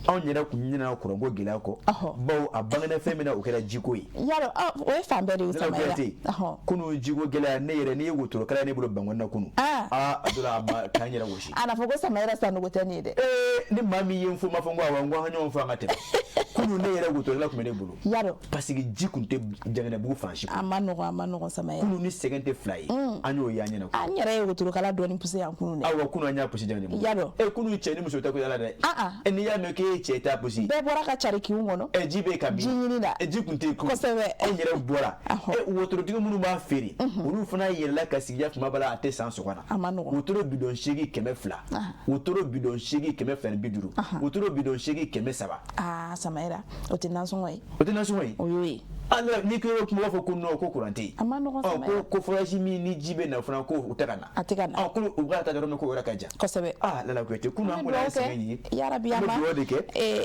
anw yɛrɛ kun ɲinɛna kuranko gɛlɛya kɔ, bawo a bangena fɛn min na, o kɛra jiko ye. Yarɔ, o ye fan bɛɛ de ye. Samayira, kunun jiko gɛlɛya, ne yɛrɛ, n'i ye wotorokala ye ne bolo Bankɔni na kunun, aa, a dɔ la a ma k'an yɛrɛ gosi. A na fɔ ko Samayira Sanogo tɛ nin ye dɛ. Ee, ni maa min ye n fo, ma fɔ n ko awɔ, n ko an ka ɲɔgɔn fo, an ka tɛmɛ. Kunun ne yɛrɛ, wotorokala tun bɛ ne bolo. Yarɔ. Parce que ji kun tɛ Janginɛbugu fan si. A ma nɔgɔn, a ma nɔgɔn, Samayira. Kunun ni sɛgɛn tɛ fila ye, an y'o ye an ɲɛna. An yɛrɛ ye wotorokala dɔɔni poussé yan kunun dɛ. Awɔ, kunun an y'a poussé Janginɛbugu. Yarɔ. E, kunun cɛ ni muso tɛ ko yala dɛ. E, n'i y'a mɛn k'e ye cɛ t'a poussé. Bɛɛ bɔra ka cari kinw kɔnɔ. Ɛ, ji bɛ ka min. Ji ɲini na. Ɛ, ji kun tɛ yen kunun. Kosɛbɛ. E yɛrɛ bɔra. E, wotorotigi minnu b'a feere, olu fana yɛlɛla ka sigi kuma b'a la, a tɛ san sɔgɔma na. A ma nɔgɔn. Wotoro bidɔn 8 200. Wotoro bidɔn 8 250. Wotoro bidɔn 8 300. Aa, Samayira, o tɛ nasɔngɔ ye. O tɛ nasɔngɔ ye. O y'o ye. N'i ko i bɛ kuma, b'a fɔ ko non, ko courant tɛ yen. A ma nɔgɔn, Samayira. Ko forage min ni ji bɛ na fana, ko o tɛ ka na. A tɛ ka na. Ko u bɛ ka taa yɔrɔ min, ko o yɔrɔ ka jan. Kosɛbɛ. Aa, Lala Kuyate, kunun an kɔni ye sɛgɛn ye. Yarabi, an bɛ dugawu de kɛ.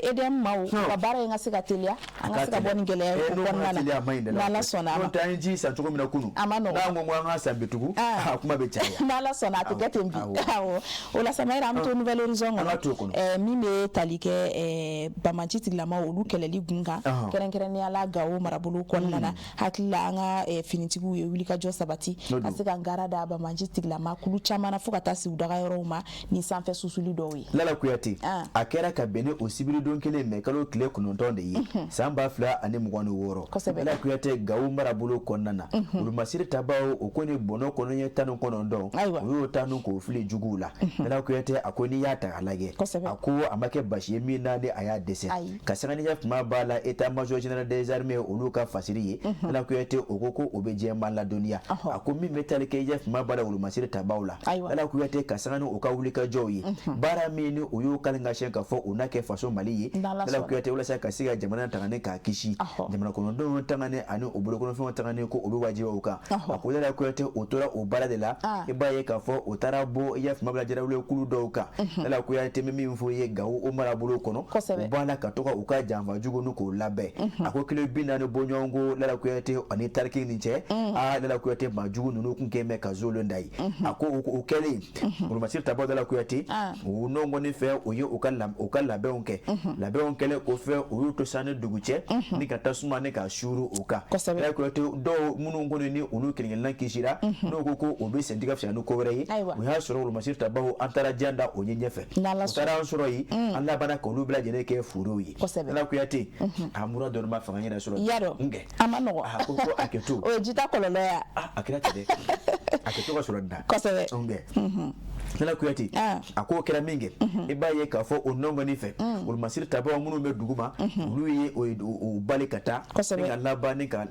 EDM maaw, u ka baara in ka se ka teliya, an ka se ka bɔ nin gɛlɛya in kɔnɔna na. N'Ala sɔnna a ma. N'o tɛ, an ye ji san cogo min na kunun. A ma nɔgɔn. N'an ko an ka san bi tugun, a kuma bɛ caya. N'Ala sɔnna, a tɛ kɛ ten bi. Awɔ. O la, Samayira, an bɛ to Nouvel Horizon kɔnɔ. An ka to o kɔnɔ. Min bɛ tali kɛ banbaanci tigilamaw, olu kɛlɛli gun kan, kɛrɛnkɛrɛnnenya la Gawo marabolo kɔnɔna na, hakili la an ka finitigiw ye wulikajɔ sabati ka se ka ngara da banbaanci tigilama kulu caman na, fo ka taa se u dagayɔrɔw ma ni sanfɛ susuli dɔw ye. Lala Kuyate, a kɛra ka bɛn ni o sibiridon kelen mɛ kalo tile 9 de ye, san 2026. Lala Kuyate, Gawo marabolo kɔnɔna na, olumasiri tabaw, o ko ni bɔnɔ kɔnɔ ye 19, o y'o ta k'o fili juguw la. Lala Kuyate, a ko n'i y'a ta k'a lajɛ, a ko a ma kɛ basi ye min na ni a y'a dɛsɛ ka sanganiya kuma b'a la. État major général des armées, olu ka fasiri ye, Lala Kuyate, o ko ko o bɛ diɲɛmaa ladɔnniya. A ko min bɛ tali kɛ kuma b'a la wolomasiri tabaw la, Lala Kuyate, ka sanga ni u ka wulikajɔw ye, baara min ni o y'o kalen ka siɲɛ k'a fɔ o n'a kɛ faso Mali ye, Lala Kuyate, walasa ka se ka jamana tangani k'a kisi, jamana kɔnɔdenw tangani ani u bolokɔnɔfɛnw tangani, ko o bɛ wajibiya o kan. A ko Lala Kuyate, o tora o baara de la. I b'a ye k'a fɔ o taara bɔ i y'a faamu bila jarawule kulu dɔw kan. Lala Kuyate, bɛ min fɔ ye, Gawo o marabolo kɔnɔ, u b'a la ka to ka u ka janfa jugu ni k'o labɛn. A ko kilo 40 bɔɲɔgɔnko, Lala Kuyate, ani tariki nin cɛ. Aa, Lala Kuyate, maa jugu ninnu kun kɛ mɛ ka zolon da ye. A ko o kɛlen, wolomasiri tabaw, Lala Kuyate, u nɔ kɔni fɛ, o ye u ka labɛnw kɛ. Labɛnw kɛlen kɔfɛ, u y'u to sanni dugu cɛ ni ka tasuma ni ka suuru o kan. Lala Kuyate, dɔw minnu kɔni ni olu kelen-kelenna kisira, n'o ko ko o bɛ sentigɛ fisaya ni ko wɛrɛ ye, o y'a sɔrɔ wolomasiri tabaw, an taara jan da o ye ɲɛfɛ, u taara an sɔrɔ yen, an labanna k'olu bɛɛ lajɛlen kɛ furew ye. Lala Kuyate, a mura dɔɔni ma fanga yɛrɛ sɔrɔ. Yarɔ, a ma nɔgɔn. A ko ko a kɛ to. O ye jita kɔlɔlɔ ye. A kɛra ten dɛ, a kɛ to ka sɔrɔ nin na. Kosɛbɛ. Lala Kuyate, a k'o kɛra min kɛ, i b'a ye k'a fɔ o nɔngɔni fɛ, wolomasiri tabaw minnu bɛ dugu ma, olu ye o bali ka taa ni ka laban ni ka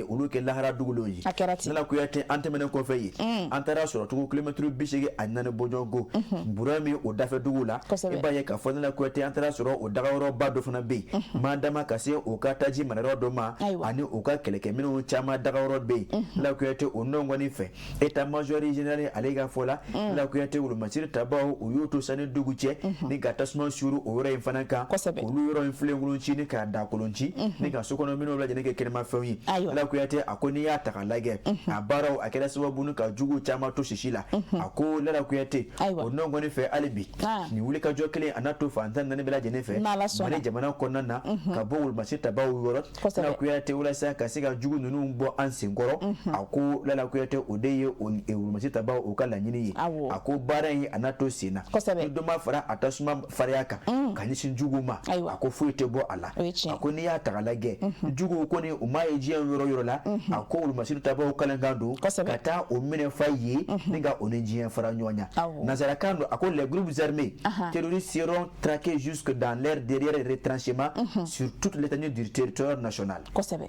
olu kɛ lahara dugulenw ye. Lala Kuyate, an tɛmɛnen kɔfɛ yen, an taara sɔrɔ tugun kilomɛtiri 84 bɔɲɔgɔnko Burami, o dafɛ dugu la, i b'a ye k'a fɔ Lala Kuyate, an taara sɔrɔ o dagayɔrɔba dɔ fana bɛ yen, maa dama ka se o ka taji marayɔrɔ dɔ ma, ani u ka kɛlɛkɛminɛnw caman dagayɔrɔ bɛ yen. Lala Kuyate, o nɔngɔni fɛ, état major général ale ka fɔ la, Lala Kuyate, wolomasiri tabaw, u y'u to sanni dugu cɛ ni ka tasuma suuru o yɔrɔ in fana kan, olu yɔrɔ in filenkolon ci ni k'a dakolon ci ni ka sokɔnɔ minɛnw lajɛlen kɛ kɛnɛmafɛnw ye. Lala Kuyate, a ko n'i y'a ta k'a lajɛ, a baaraw a kɛra sababu ni ka juguw caman to sisi la. A ko Lala Kuyate, o nɔngɔni fɛ, hali bi nin wulikajɔ kelen a n'a to fan 14 bɛɛ lajɛlen fɛ Mali jamana kɔnɔna na, ka bɔ wolomasiri tabaw yɔrɔ, Lala Kuyate, walasa ka se ka jugu ninnu bɔ an senkɔrɔ. A ko Lala Kuyate, o de ye wolomasiri tabaw o ka laɲini ye. A ko baara in a n'a to sen na, ni dɔ ma fara a tasuma fariya kan ka ɲɛsin juguw ma, a ko foyi tɛ bɔ a la. A ko n'i y'a ta k'a lajɛ, juguw kɔni u m'a ye diɲɛ yɔrɔ yɔrɔ la, a ko wolomasiri tabaw kalankan don ka taa o minɛ fa ye ni ka o ni diɲɛ fara ɲɔgɔn ɲa. Nansarakan don, a ko les groupes armés terroristes seront traqués jusque dans leur dernier retranchement sur toute l'étendue du territoire national.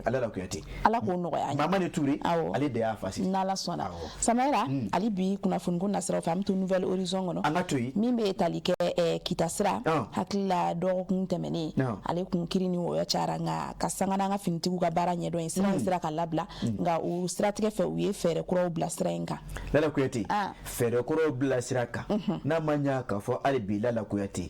Ala Kuyate, Ala k'o nɔgɔya an ye. Mamani Ture, ale de y'a fasi. N'Ala sɔnna, Samayira, hali bi kunnafoniko nasiraw fɛ, an bɛ to Nouvel Horizon kɔnɔ. An ka to yen. Min bɛ tali kɛ Kita sira, hakili la dɔgɔkun tɛmɛnen ale kun kiri ni wɔyɔ cayara, nka ka sanga n'an ka finitigiw ka baara ɲɛdɔn ye, sira in sera ka labila. Nka o siratigɛ fɛ, u ye fɛɛrɛ kuraw bila sira in kan. Lala Kuyate, fɛɛrɛ kuraw bila sira kan, n'a ma ɲa k'a fɔ hali bi, Lala Kuyate,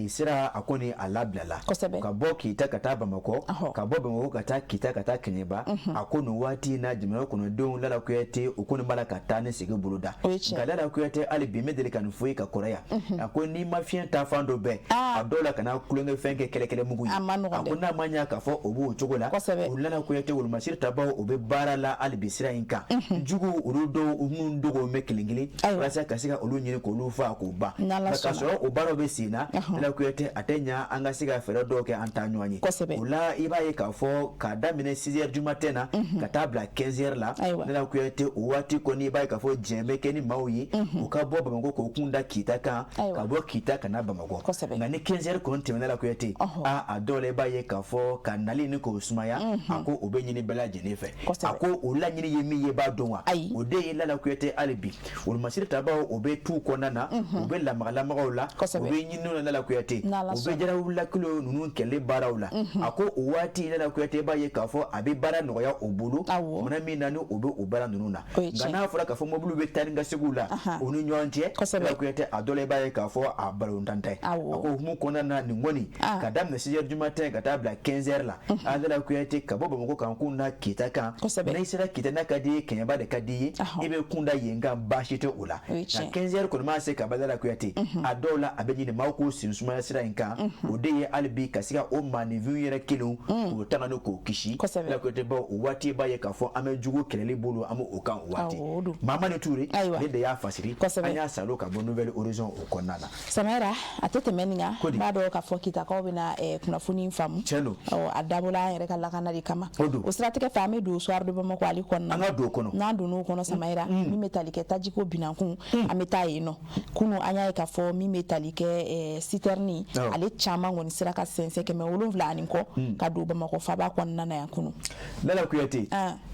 sira a kɔni a labilala ka bɔ Kita ka taa Bamakɔ, ka bɔ Bamakɔ ka taa Kita ka taa Kɛɲɛba. A ko nin waati in na, jamana kɔnɔdenw, Lala Kuyate, o kɔni b'a la ka taa ni segin boloda. Nka Lala Kuyate, hali bi n bɛ deli ka nin fɔ i ka kɔrɔ yan, a ko n'i ma fiɲɛ ta fan dɔ bɛɛ, a dɔw la kana tulonkɛ fɛn kɛ kɛlɛkɛlɛmugu ye. A ko n'a ma ɲa k'a fɔ o b'o cogo la, o Lala Kuyate, wolomasiri tabaw o bɛ baara la hali bi sira in kan. Jugu olu dɔw minnu dogo bɛ kelen kelen walasa ka se ka olu ɲini k'olu faa k'o ban, nka k'a sɔrɔ o baaraw bɛ sen na, Lala Kuyate, a tɛ ɲa an ka se ka fɛɛrɛ dɔw kɛ an taa ɲɔgɔn ye. O la i b'a ye k'a fɔ k'a daminɛ 6 heures du matin na ka taa bila 15 heures la, Lala Kuyate, o waati kɔni i b'a ye k'a fɔ jɛn bɛ kɛ ni maaw ye u ka bɔ Bamakɔ k'o kun da Kita kan, ka bɔ Kita ka na Bamakɔ. Nka ni 15 heures kɔni tɛmɛna, Lala Kuyate, a dɔw la i b'a ye k'a fɔ ka nali ni k'o sumaya, a ko o bɛ ɲini bɛɛ lajɛlen fɛ. A ko o laɲini ye min ye, b'a dɔn wa? O de ye, Lala Kuyate, hali bi wolomasiri tabaw o bɛ tu kɔnɔna na, u bɛ lamagalamaw la, u bɛ ɲininiw na, Lala Kuyate, u bɛ jarawulakilo ninnu kɛlɛ baaraw la. A ko o waati, Lala Kuyate, i b'a ye k'a fɔ a bɛ baara nɔgɔya o bolo munna min na ni o bɛ o baara ninnu na. Nka n'a fɔra k'a fɔ mobili bɛ taa ni ka seginw la u ni ɲɔgɔn cɛ, Lala Kuyate, a dɔ la i b'a ye k'a fɔ a balontan tɛ. A ko hukumu kɔnɔna na, nin kɔni ka daminɛ 6 heures du matin ka taa bila 15 heures la, a Lala Kuyate, ka bɔ Bamakɔ kan kun da Kita kan, n'i sera Kita, n'a ka di ye, Kɛɲɛba de ka di ye, i bɛ kun da yen kan, baasi tɛ o la. Nka 15 heures kɔni maa se ka ban, Lala Kuyate, a dɔw la a bɛ ɲini maaw k'u sen sumaya sira in kan. O de ye hali bi ka se ka o maaninfinw yɛrɛ kelenw k'o tanga ni k'o kisi, Lala Kuyate, bawo o waati b'a ye k'a fɔ an bɛ jugu kɛlɛli bolo, an bɛ o kan o waati. Mamani Ture, ne de y'a fasiri, an y'a salo ka bɔ Nouvel Horizon o kɔnɔna na. Samayira, a tɛ tɛmɛ nin kan, n b'a dɔn k'a fɔ Kitakaw bɛna kunnafoni faamu. Tiɲɛ don. A dabɔla an yɛrɛ ka lakana de kama. O siratigɛ fɛ, an bɛ don Soir de Bamako ale kɔnɔna na. An ka don o kɔnɔ. N'an donn'o kɔnɔ, Samayira, min bɛ tali kɛ tajiko binankun, an bɛ taa yen nɔ. Kunun an y'a ye k'a fɔ min bɛ tali kɛ citerne, ale caman kɔni sera ka sɛnsɛn 700 ani kɔ ka don Bamakɔ faaba kɔnɔna na yan kunun. Lala Kuyate,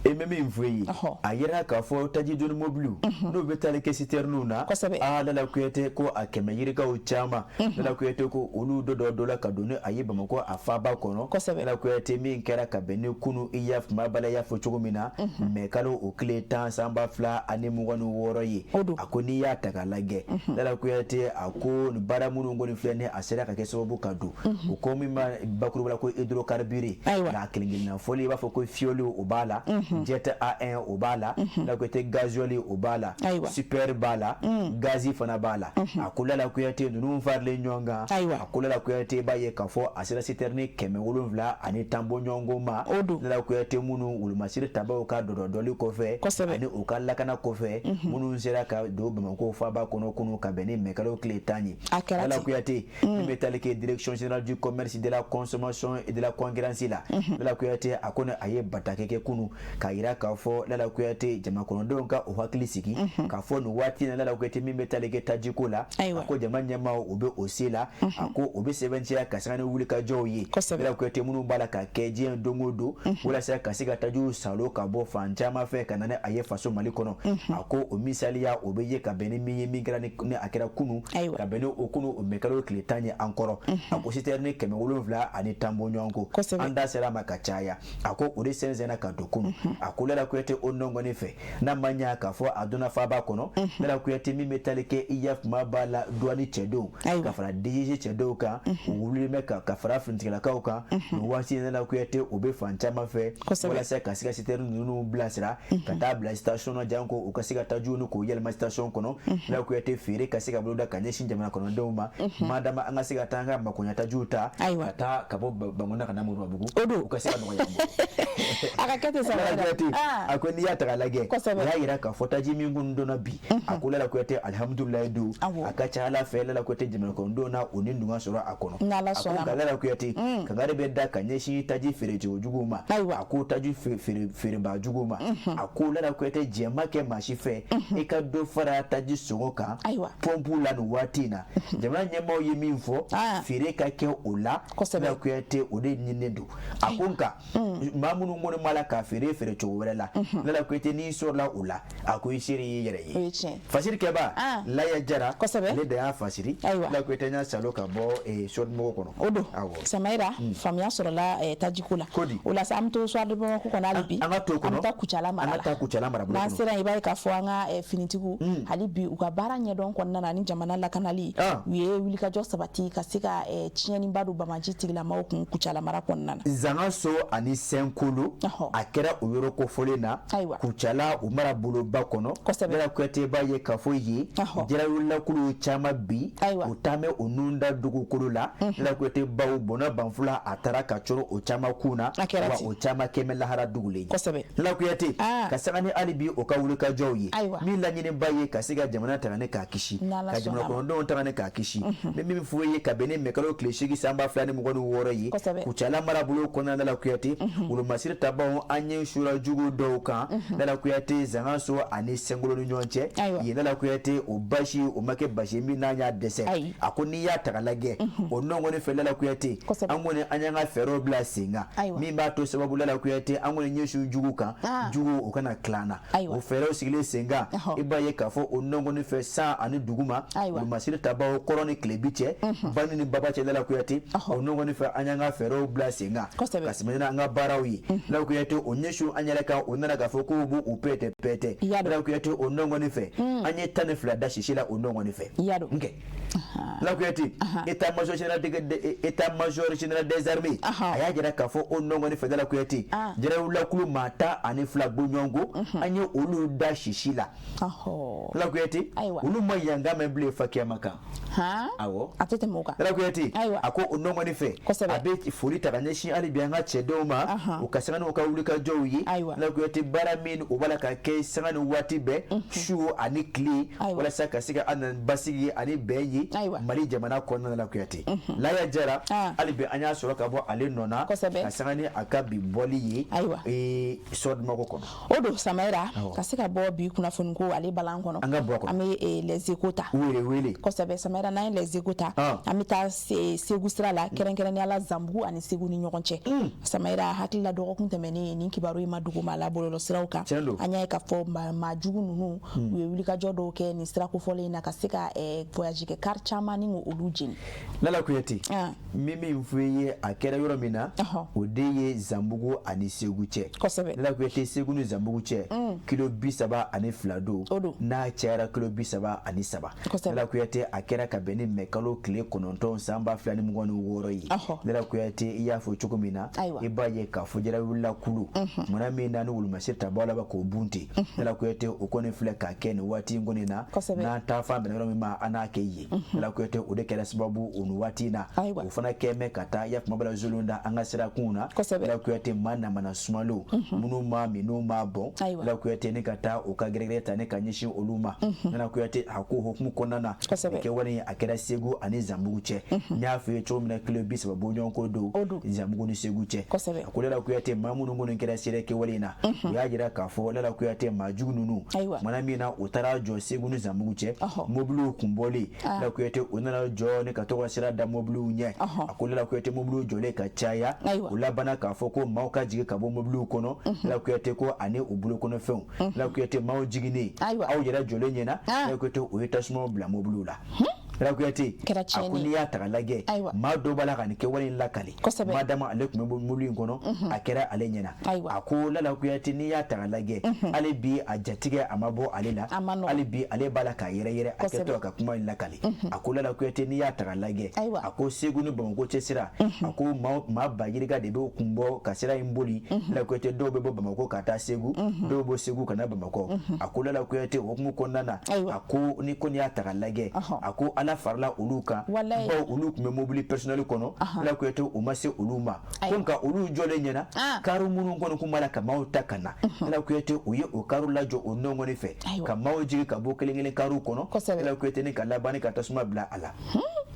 e bɛ min fɔ i ye, a yira k'a fɔ taji doni mobiliw n'o bɛ tali kɛ citernew na, aa Lala Kuyate, ko a kɛmɛ yirikaw caman, Lala Kuyate, ko olu dɔ dɔ la ka don ni a ye Bamakɔ a faaba kɔnɔ. Lala Kuyate, min kɛra ka bɛn ni kunu, i y'a kuma bala y'a fɔ cogo min na, mɛ kalo o tile 10 san 2026 ye. A ko n'i y'a ta k'a lajɛ, Lala Kuyate, a ko nin baara minnu kɔni filɛ ni a sera ka kɛ sababu ka don o ko min ma bakuruba la ko hydrocarbure, nka kelen kelenna fɔli, i b'a fɔ ko fioul o b'a la, jet A1 o b'a la, Lala Kuyate, gasoil o b'a la, super b'a la, gazi fana b'a la. A ko Lala Kuyate, ninnu faralen ɲɔgɔn kan, a ko Lala Kuyate, i b'a ye k'a fɔ a sera citerne 710 bɔɲɔgɔnko ma, Lala Kuyate, minnu wolomasiri tabaw ka dɔdɔdɔli kɔfɛ ani u ka lakana kɔfɛ, minnu sera ka don Bamakɔ faaba kɔnɔ kunu ka bɛn ni mɛkalo tile 10 ye. Lala Kuyate, min bɛ tali kɛ Direction générale du commerce, de la consommation et de la concurrence la, Lala Kuyate, a ko a ye bataki kɛ kunu k'a yira k'a fɔ, Lala Kuyate, jama kɔnɔdenw ka o hakili sigi k'a fɔ nin waati na, Lala Kuyate, min bɛ tali kɛ tajiko la, a ko jama ɲɛmaaw o bɛ o se la, a ko o bɛ sɛbɛntiya ka sanga ni wulikajɔw ye, Lala Kuyate, minnu b'a la ka kɛ diɲɛ don o don walasa ka se ka tajiw salo ka bɔ fan caman fɛ ka na ni a ye faso Mali kɔnɔ. A ko o misaliya o bɛ ye ka bɛn ni min ye, min kɛra ni a kɛra kunu ka bɛn ni o kunu o mɛkalo tile 10 ye an kɔrɔ. A ko citerne 710 bɔɲɔgɔnko, an da sera a ma ka caya, a ko o de sɛnsɛnna ka don kunu. A ko Lala Kuyate, o nɔngɔni fɛ, n'a ma ɲa k'a fɔ a donna faaba kɔnɔ, Lala Kuyate, min bɛ tali kɛ i ya kuma b'a la douane cɛdenw ka fara DGG cɛdenw kan, u wulilen bɛ ka fara finitigilakaw kan nin waati in. Lala Kuyate, o bɛ fan caman fɛ walasa ka se ka citerne ninnu bilasira ka taa bila station na, janko u ka se ka tajiw ni k'o yɛlɛma station kɔnɔ. Lala Kuyate, feere ka se ka boloda ka ɲɛsin jamana kɔnɔdenw ma, madama an ka se ka taa an ka makoɲɛ tajiw ta ka taa ka bɔ Bankoni ka na Moribabugu, u ka se ka nɔgɔya. A ka kɛ ten. Lala Kuyate, a ko n'i y'a ta k'a lajɛ, o y'a yira k'a fɔ taji min kun donna bi, a ko Lala Kuyate, alihamudulilayi don, a ka ca Ala fɛ, Lala Kuyate, jamana kɔnɔdenw na o ni dun sɔrɔ a kɔnɔ. N'Ala A ko sɔnna nka ma. Lala Kuyate, kangari bɛ da ka ɲɛsin taji feerecogo juguw ma. A ko taji feerebaa juguw ma, a ko Lala Kuyate, jɛn ma kɛ maa si fɛ i ka dɔ fara taji sɔngɔ kan pɔnpu la nin waati in na. Jamana ɲɛmaaw ye min fɔ, feere ka kɛ o la. Lala Kuyate, o de ɲininen don. A ko nka maa minnu kɔni b'a la ka feere feere cogo wɛrɛ la, Lala Kuyate, n'i sɔrɔla o la, a ko i seere y'i yɛrɛ ye. Fasiri kɛba Laya Jara, ale de y'a fasiri. Lala Kuyate, n y'a salo ka bɔ Soir de Bamako kɔnɔ. O don, Samayira, faamuya sɔrɔla tajiko la. O la sa, an bɛ to Soir de Bamako kɔnɔ hali bi. An ka to kɔnɔ. An bɛ taa Kucala mara la. An ka taa Kucala marabolo. N'an sera yen, i b'a ye k'a fɔ an ka finitigiw, hali bi u ka baara ɲɛdɔn kɔnɔna na ni jamana lakanali, u ye wulikajɔ sabati ka se ka tiɲɛniba don banbaanci tigilamaw kun Kucala mara kɔnɔna na. Zangaso ani Sɛnkolo, a kɛra o yɔrɔ kofɔlen na Kucala o maraboloba kɔnɔ. Lala Kuyate, b'a ye k'a fɔ yen jarawulilakulu caman bi u taamɛ o nun da dugukolo la. Lala Kuyate, baw bɔnna banfula, a taara ka cɔrɔ o caman kun na, wa o caman kɛmɛ lahara dugulen. Lala Kuyate, ka sanga ni hali bi o ka wulikajɔw ye, min laɲiniba ye ka se ka jamana tanga ni k'a kisi, ka jamana kɔnɔdenw tanga ni k'a kisi. N bɛ min fɔ ye, ka bɛn ni mɛkalo tile 8 san 2026 ye, Kucala marabolo kɔnɔna, Lala Kuyate, wolomasiri tabaw, an ye sura jugu dɔw kan, Lala Kuyate, Zangaso ani Sɛnkolo ni ɲɔgɔn cɛ yen. Lala Kuyate, o basi o ma kɛ basi min n'an y'a dɛsɛ. A ko n'i y'a ta k'a lajɛ o nɔ kɔni fɛ, Lala Kuyate, an kɔni an y'an ka fɛɛrɛw bila sen kan min b'a to sababu, Lala Kuyate, an kɔni ɲɛsin jugu kan, jugu o kana tila an na. O fɛɛrɛw sigilen sen kan, i b'a ye k'a fɔ o nɔ kɔni fɛ, san ani duguma, wolomasiri tabaw, kɔrɔn ni tilebi cɛ, bani ni baba cɛ, Lala Kuyate, o nɔ kɔni fɛ, an y'an ka fɛɛrɛw bila sen kan ka sɛmɛ an ka baaraw ye. Lala Kuyate, o ɲɛsin an yɛrɛ kan, o nana k'a fɔ k'u b'u pɛtɛ pɛtɛ. Lala Kuyate, o nɔ kɔni fɛ, an ye 12 da sisi la o nɔ kɔni fɛ. Nkɛ Lala Kuyate, état major général des armées, a y'a jira k'a fɔ o nɔ kɔni fɛ, Lala Kuyate, jarawulakulu maa 12 bɔɲɔgɔnko, an ye olu da sisi la. Lala Kuyate, olu ma yanga mɛn bilen fakiyama kan. Awɔ. A tɛ tɛmɛ o kan. Lala Kuyate, a ko o nɔ kɔni fɛ, a bɛ foli ta ka ɲɛsin hali bi an ka cɛdenw ma, u ka sanga n'u ka wulikajɔw ye. Lala Kuyate, baara min o b'a la ka kɛ sanga ni waati bɛɛ, su ani tile, walasa ka se ka an na basigi ani bɛn ye Mali jamana kɔnɔna la. Kuyate Laya Jara, hali bi an y'a sɔrɔ ka bɔ ale nɔ na, ka sanga ni a ka bi bɔli ye Soir de Bamako kɔnɔ. O don, Samayira, ka se ka bɔ bi kunnafoni ko ale balan kɔnɔ, an ka bɔ a kɔnɔ. An bɛ Les Échos ta. Wele wele. Kosɛbɛ, Samayira. N'an ye Les Échos ta, an bɛ taa Segu sira la, kɛrɛnkɛrɛnnenya la Zanbugu ani Segu ni ɲɔgɔn cɛ. Samayira, hakili la dɔgɔkun tɛmɛnen, nin kibaru in ma dogo maa la bɔlɔlɔ siraw kan. An y'a ye k'a fɔ maa jugu ninnu, u ye wulikajɔ dɔw kɛ nin sira kofɔlen in na ka se ka voyage kɛ car caman ni olu jeni. Lala Kuyate, n bɛ min fɔ i ye, a kɛra yɔrɔ min na, o de ye Zanbugu ani Segu cɛ. Lala Kuyate, Segu ni Zanbugu cɛ, kilo 32 don, n'a cayara kilo 33. Lala Kuyate, a kɛra ka bɛn ni mɛ kalo tile 9 san 2026 ye. Lala Kuyate, i y'a fɔ cogo min na, i b'a ye k'a fɔ jarawulila kulu munna min na ni wolomasiri tabaw laban k'o bunte. Lala Kuyate, o kɔni filɛ k'a kɛ nin waati in kɔni na, n'an taa fan bɛnna yɔrɔ min ma, an n'a kɛ yen. Lala Kuyate, o de kɛra sababu o nin waati in na, o fana kɛ mɛ ka taa ya kuma bala zolon da an ka sirakunw na. Lala Kuyate, maa namana sumalenw minnu ma min n'u ma bɔn, Lala Kuyate, ne ka taa o ka gɛrɛgɛrɛ ta ne ka ɲɛsin olu ma. Lala Kuyate, a ko hukumu kɔnɔna na, kɛwale a kɛra Segu ani Zanbugu cɛ. N y'a fɔ i ye cogo min na, kilo 30 bɔɲɔgɔnko don Zanbugu ni Segu cɛ. A ko Lala Kuyate, maa minnu kɔni kɛra seere kɛwale in na, u y'a jira k'a fɔ, Lala Kuyate, maa jugu ninnu, kumana min na u taara jɔ Segu ni Zanbugu cɛ, mobiliw kun bɔlen, Lala Kuyate, u nana jɔ ne ka to ka sira da mobiliw ɲɛ. A ko Lala Kuyate, mobiliw jɔlen ka caya, u labanna k'a fɔ ko maaw ka jigin ka bɔ mobiliw kɔnɔ. Lala Kuyate, ko ani u bolo kɔnɔfɛnw. Lala Kuyate, maaw jiginnen, aw yɛrɛ jɔlen ɲɛna, Lala Kuyate, u ye tasumaw bila mobiliw la. Lala Kuyate, a ko n'i y'a ta k'a lajɛ, maa dɔw b'a la ka nin kɛwale in lakale. Maa dama ale tun bɛ mobili in kɔnɔ, a kɛra ale ɲɛna. A ko Lala Kuyate, n'i y'a ta k'a lajɛ, hali bi a jatigɛ a ma bɔ ale la, hali bi ale b'a la k'a yɛrɛ yɛrɛ a kɛtɔ ka kuma in lakale. A ko Lala Kuyate, n'i y'a ta k'a lajɛ, a ko Segu ni Bamakɔ cɛ sira, a ko maa ba yirika de bɛ kun bɔ ka sira in boli. Lala Kuyate, dɔw bɛ bɔ Bamakɔ ka taa Segu, dɔw bɔ Segu ka na Bamakɔ. A ko Lala Kuyate, o hukumu kɔnɔna na, a ko ni ko n'i y'a ta k'a lajɛ, a ko Ala fana farala olu kan, bawo olu tun bɛ mobili personnel kɔnɔ. Lala Kuyate, u ma se olu ma ko, nka olu jɔlen ɲɛna, karo minnu kɔni kun b'a la ka maaw ta ka na, Lala Kuyate, u ye o karo lajɔ o nɔngɔni fɛ ka maaw jigin ka bɔ kelen kelen kariw kɔnɔ. Lala Kuyate, ni ka laban ka tasuma bila a la.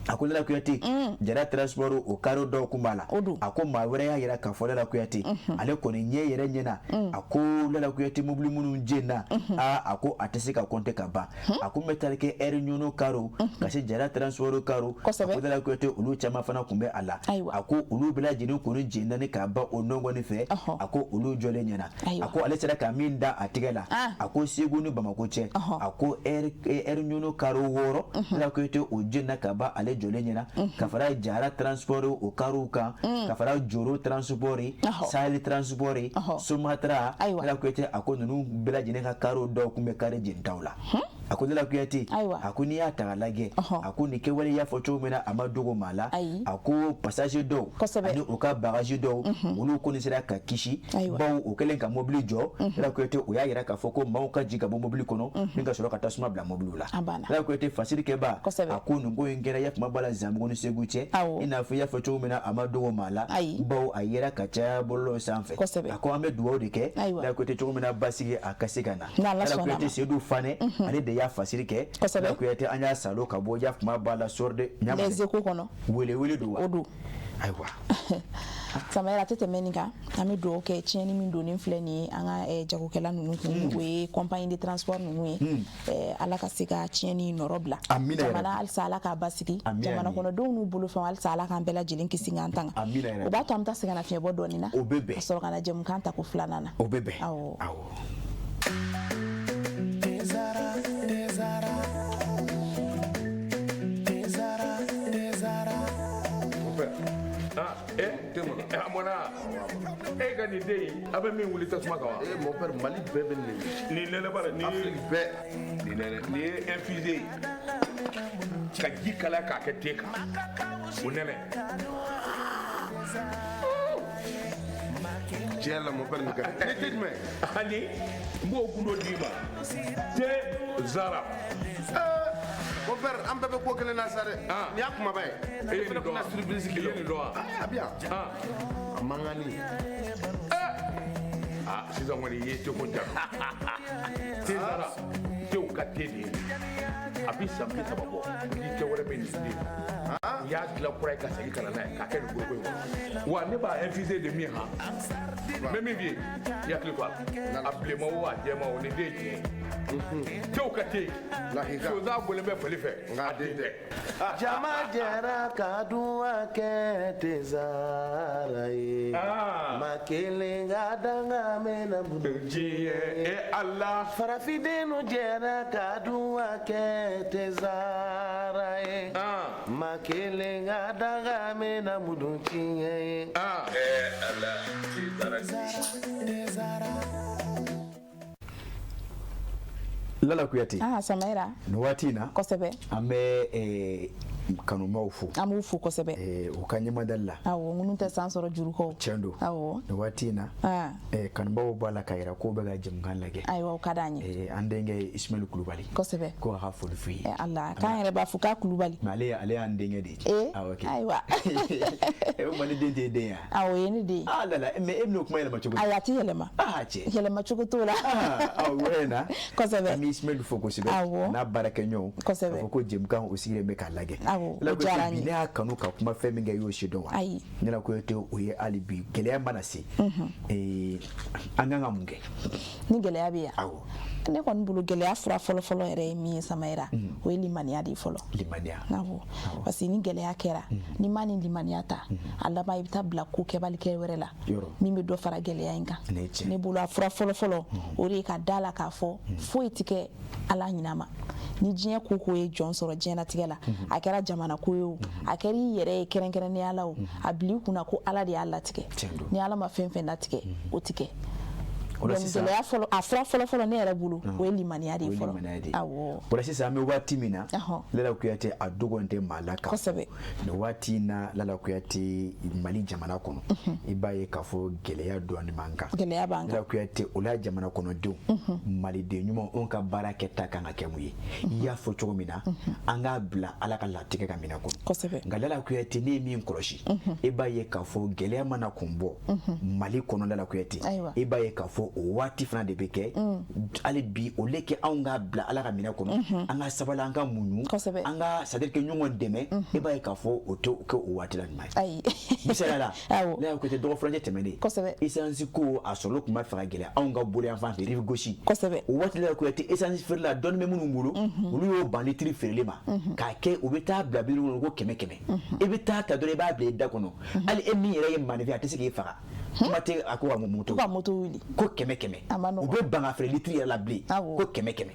A ko Lala Kuyate, Jara Transport o karo dɔw kun b'a la. A ko maa wɛrɛ y'a yira k'a fɔ Lala Kuyate, ale kɔni ɲɛ yɛrɛ ɲɛna, a ko Lala Kuyate, mobili minnu jenina, aa, a ko a tɛ se ka compter ka ban. A ko n bɛ taali kɛ Air Ɲɔnɔ karo ka se Jara Transport karo. A ko Lala Kuyate, olu caman fana kun bɛ a la. A ko olu bɛɛ lajɛlen kɔni jenina ni k'a ban o nɔngɔni fɛ. A ko olu jɔlen ɲɛna, a ko ale sera ka min da a tigɛ la, a ko Segu ni Bamakɔ cɛ, a ko Air Ɲɔnɔ karo 6, Lala Kuyate, o jenina ka ban ale jɔlen ɲɛna, ka fara Jara Transport o karow kan, ka fara Joro Transport, Sahel Transport, Somatra. Lala Kuyate, a ko ninnu bɛɛ lajɛlen ka karow dɔw kun bɛ kari jenitaw la. A ko Lala Kuyate, a ko n'i y'a ta k'a lajɛ, a ko nin kɛwale y'a fɔ cogo min na, a ma dogo maa la. A ko passager dɔw ani u ka bagage dɔw, olu kɔni sera ka kisi, bawo o kɛlen ka mobili jɔ, Lala Kuyate, o y'a yira k'a fɔ ko maaw ka jigin ka bɔ mobili kɔnɔ ni ka sɔrɔ ka tasuma bila mobiliw la. Lala Kuyate, fasirikɛba, a ko nin ko in kɛra yakuma b'a la Zanbugu ni Segu cɛ, i n'a fɔ i y'a fɔ cogo min na, a ma dogo maa la, bawo a yera ka caya bɔlɔlɔ sanfɛ. A ko an bɛ dugawu de kɛ, Lala Kuyate, cogo min na basigi a ka se ka na. Lala Kuyate, Seydou Fane, ale de y'a fasiri kɛ. Lala Kuyate, an y'a salo ka bɔ yakuma b'a la sɔrɔ Les Échos kɔnɔ. Wele wele don wa? O don. Ayiwa. Samayɛrɛ, a tɛ tɛmɛ nin kan. An bɛ dugawu kɛ tiɲɛni min donnen filɛ nin ye an ka jagokɛla ninnu kun, o ye compagnie de transport ninnu ye, Ala ka se ka tiɲɛni nɔrɔ bila. Jamana, halisa Ala k'a basigi. Jamana kɔnɔdenw n'u bolofɛnw, halisa Ala k'an bɛɛ lajɛlen kisi k'an tanga. O b'a to an bɛ taa sɛgɛnnafiɲɛbɔ dɔɔnin na, o bɛ bɛn, ka sɔrɔ ka na jɛmukan ta ko filanan na. O bɛ bɛn. Awɔ. Awɔ. Tezara, Tezara, Tezara, Tezara. Ah, eh, a mɔna e ka nin den in, a bɛ min wuli tasuma kan wa? Eh, mon père, Mali bɛɛ bɛ nin de. Nin nɛnɛ bara nin. Afrique bɛɛ. Nin nɛnɛ, nin ye infusé ye ka ji kalaya k'a kɛ te kan, o nɛnɛ. Tiɲɛ la, mon père, nin ka di. Ni te jumɛn? Ani n b'o gundo d'i ma, te Zara. Mon père, an bɛɛ bɛ ko kelen na sa dɛ. Nin y'a kumaba ye. E ye nin dɔn wa? Surprise I ye nin dɔn wa? A bɛ yan. A mankanni. Ah, sisan kɔni i ye te ko jaabi. Te Zara, tew ka te de ye. A bɛ san 30 bɔ, ni te wɛrɛ bɛ nin den. U y'a dilan kura ye ka segin ka na n'a ye k'a kɛ nin foroko in kɔnɔ. Wa ne b'a infusé de min han, n bɛ min f'i ye, i hakili to a la. A bilenman o, a jɛman o, nin den ye tiɲɛ ye. Tew ka te. Sonsan bɔlen bɛ fali fɛ, nka a den tɛ. Jama jɛra ka duwa kɛ Tezara ye. Ma kelen ka danga mɛnna diɲɛ e Ala. Farafindenw jɛra ka duwa kɛ Tezara ye. Ma kelen ka danga mɛnna mudu tiɲɛ ye. Eh Ala, Tezara. Lala Kuyate. Ah, Samayɛrɛ. Nin waati in na. Kosɛbɛ. An bɛ kanubaw fo. An b'u fo kosɛbɛ. U ka ɲɛmadali la. Awɔ, minnu tɛ san sɔrɔ juru kɔ. Tiɲɛ don. Awɔ. Nin waati in na. Kanubaw b'a la k'a yira k'u bɛ ka jɛmukan lajɛ. Ayiwa, o ka d'an ye. An denkɛ Ismaël Kulubali. Kosɛbɛ. Ko a ka foli f'u ye. Ala, k'an yɛrɛ b'a fɔ k'a Kulubali. Mais ale y'an denkɛ de ye. Ee, ayiwa. O ma ne den t'e den ye wa? Awɔ, o ye ne den ye. Ah lala, mais e bɛn'o kuma yɛlɛma cogo di? Ayi, a tɛ yɛlɛma. Ah cɛ. Yɛlɛma cogo t'o la. Ah, o yɔrɔ in na. Kosɛbɛ. An bɛ Ismaël fo kosɛbɛ. Awɔ. N'a baarakɛɲɔgɔnw. Kosɛbɛ. K'a fɔ ko jɛmukan o sigilen bɛ k'a lajɛ. Awɔ, o diyara an ye. Ne y'a kanu ka kuma fɛn min kɛ, i y'o si dɔn wa? Ayi. Ne la Kuyate, o ye hali bi gɛlɛya mana se, an kan ka mun kɛ? Ni gɛlɛya bɛ yan. Awɔ. Ne kɔni bolo, gɛlɛya fura fɔlɔfɔlɔ yɛrɛ ye min ye, Samayɛrɛ, o ye limaniya de ye fɔlɔ. Limaniya. Awɔ, parce que ni gɛlɛya kɛra, n'i ma nin limaniya ta, a laban i bɛ taa bila ko kɛbalikɛ wɛrɛ la min bɛ dɔ fara gɛlɛya in kan. Ne bolo, a fura fɔlɔfɔlɔ, o de ye ka da la k'a fɔ foyi tɛ kɛ Ala ɲinɛ ma. Ni diɲɛ ko ko ye jɔn sɔrɔ diɲɛlatigɛ la, a kɛra jamana ko ye o, a kɛra i yɛrɛ ye kɛrɛnkɛrɛnnenya la o, a bila i kunna ko Ala de y'a latigɛ. Ni Ala ma fɛn fɛn latigɛ, o tɛ kɛ. Donc gɛlɛya fɔlɔ, a fura fɔlɔ fɔlɔ ne yɛrɛ bolo, o ye limaniya de ye fɔlɔ. Awɔ. O la sisan, an bɛ waati min na, Lala Kuyate, a dogon tɛ maa la kan. Nin waati in na, Lala Kuyate, Mali jamana kɔnɔ, i b'a ye k'a fɔ gɛlɛya dɔɔni b'an kan. Gɛlɛya b'an kan. Lala Kuyate, o la jamana kɔnɔdenw, maliden ɲuman, anw ka baara kɛta kan ka kɛ mun ye? I y'a fɔ cogo min na, an k'a bila Ala ka latigɛ ka minɛ kɔnɔ. Nka Lala Kuyate, ne ye min kɔlɔsi, i b'a ye k'a fɔ gɛlɛya mana kun bɔ Mali kɔnɔ, Lala Kuyate, i b'a ye k'a fɔ o waati fana de bɛ kɛ hali bi, au lieu que anw k'a bila Ala ka minɛ kɔnɔ, an ka sabali, an ka muɲu, an ka, c'est à dire que ɲɔgɔn dɛmɛ, i b'a ye k'a fɔ o tɛ kɛ o waati la ɲuman ye. Ayi. Misaliya la, Lala Kuyate, dɔgɔ furancɛ tɛmɛnen, essence ko a sɔrɔli tun b'a fɛ ka gɛlɛya anw ka bolo yan fan fɛ, rive gauche. O waati, Lala Kuyate, essence feerela dɔɔni bɛ minnu bolo, olu y'o ban litiri feereli ma k'a kɛ u bɛ taa bila bidon kɔnɔ ko 100 100. I bɛ taa ta dɔrɔn, i b'a bila i da kɔnɔ. Hali e min yɛrɛ ye maninfin, a tɛ se k'i faga, kuma tɛ a ko ka moto ka moto wuli. Ko 100 100. U bɛ ban ka feere litiri yɛrɛ la bilen ko 100 100.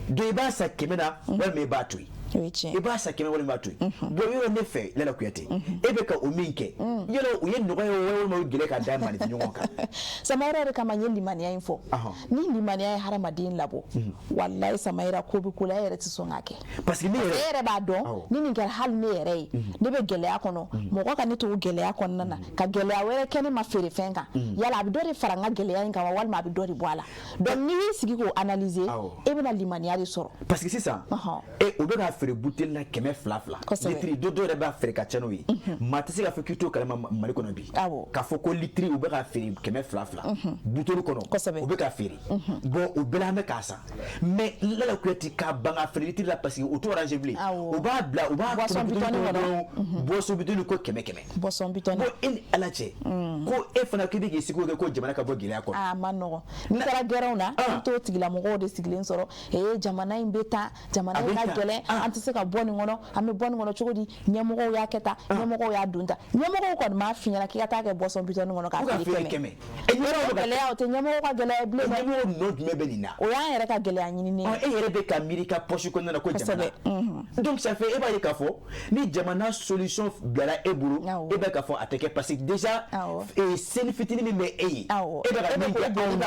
Donc i b'a san 100 na walima i b'a to yen. I b'a san 100 walima i b'a to yen. Bon, yɔrɔ ne fɛ, Lala Kuyate, e bɛ ka o min kɛ, yɔrɔ o ye nɔgɔya ye walima o ye gɛlɛya ka da maninfin ɲɔgɔn kan? Samayira yɛrɛ kama n ye limaniya in fɔ. Ni limaniya ye hadamaden labɔ, walayi Samayira, ko bɛ ko la, e yɛrɛ tɛ sɔn k'a kɛ. Parce que ne yɛrɛ, e yɛrɛ b'a dɔn ni nin kɛra, hali ne yɛrɛ ye, ne bɛ gɛlɛya kɔnɔ, mɔgɔ ka ne to gɛlɛya kɔnɔna na ka gɛlɛya wɛrɛ kɛ ne ma feerefɛn kan, yala a bɛ dɔ de fara n ka gɛlɛya in kan wa, walima a bɛ dɔ de bɔ a la? Donc n'i y'i sigi k'o analyser, e bɛna limaniya de sɔrɔ. Parce que sisan e, u bɛ k'a feere buteli la 200 2 litiri. Dɔ dɔw yɛrɛ b'a feere ka ca n'o ye. Maa tɛ se k'a fɔ k'i t'o kalama Mali kɔnɔ bi, k'a fɔ ko litiri u bɛ k'a feere 200 2 buteli kɔnɔ, u bɛ k'a feere. Bon, o bɛɛ la an bɛ k'a san. Mais Lala Kuyate, k'a ban k'a feere litiri la parce que o t'o arranger bilen, u b'a bila, u b'a boisson bitɔni kɔnɔ. Boisson bitɔni ko 100 100. Boisson bitɔni. Bon, e ni Ala cɛ, ko e fana k'i bɛ k'i sigi kɛ ko jamana ka bɔ gɛlɛya kɔnɔ. A ma nɔgɔn. N'i taara gɛrɛnw na, i bɛ t'o tigilamɔgɔw de sigilen sɔrɔ: ee, jamana in bɛ tan, jamana in ka gɛlɛn, an tɛ se ka bɔ nin kɔnɔ, an bɛ bɔ nin kɔnɔ cogo di? Ɲɛmɔgɔw y'a kɛ tan, ɲɛmɔgɔw y'a dun tan. Ɲɛmɔgɔw kɔni m'a f'i ɲɛna k'i ka taa kɛ boisson bitɔni kɔnɔ k'a feere 100. Gɛlɛya, o tɛ ɲɛmɔgɔw ka gɛlɛya ye bilen dɛ. Ɲɛmɔgɔw nɔ jumɛn bɛ nin na? O y'an yɛrɛ ka gɛlɛya ɲininen ye. E yɛrɛ bɛ ka miiri ka poche kɔnɔna na ko jamana. Donc ça fait, e b'a ye k'a fɔ ni jamana solution bilara e bolo, e bɛ k'a fɔ a tɛ kɛ, parce que déjà seli fitinin min bɛ e ye, e bɛ ka min kɛ anw na,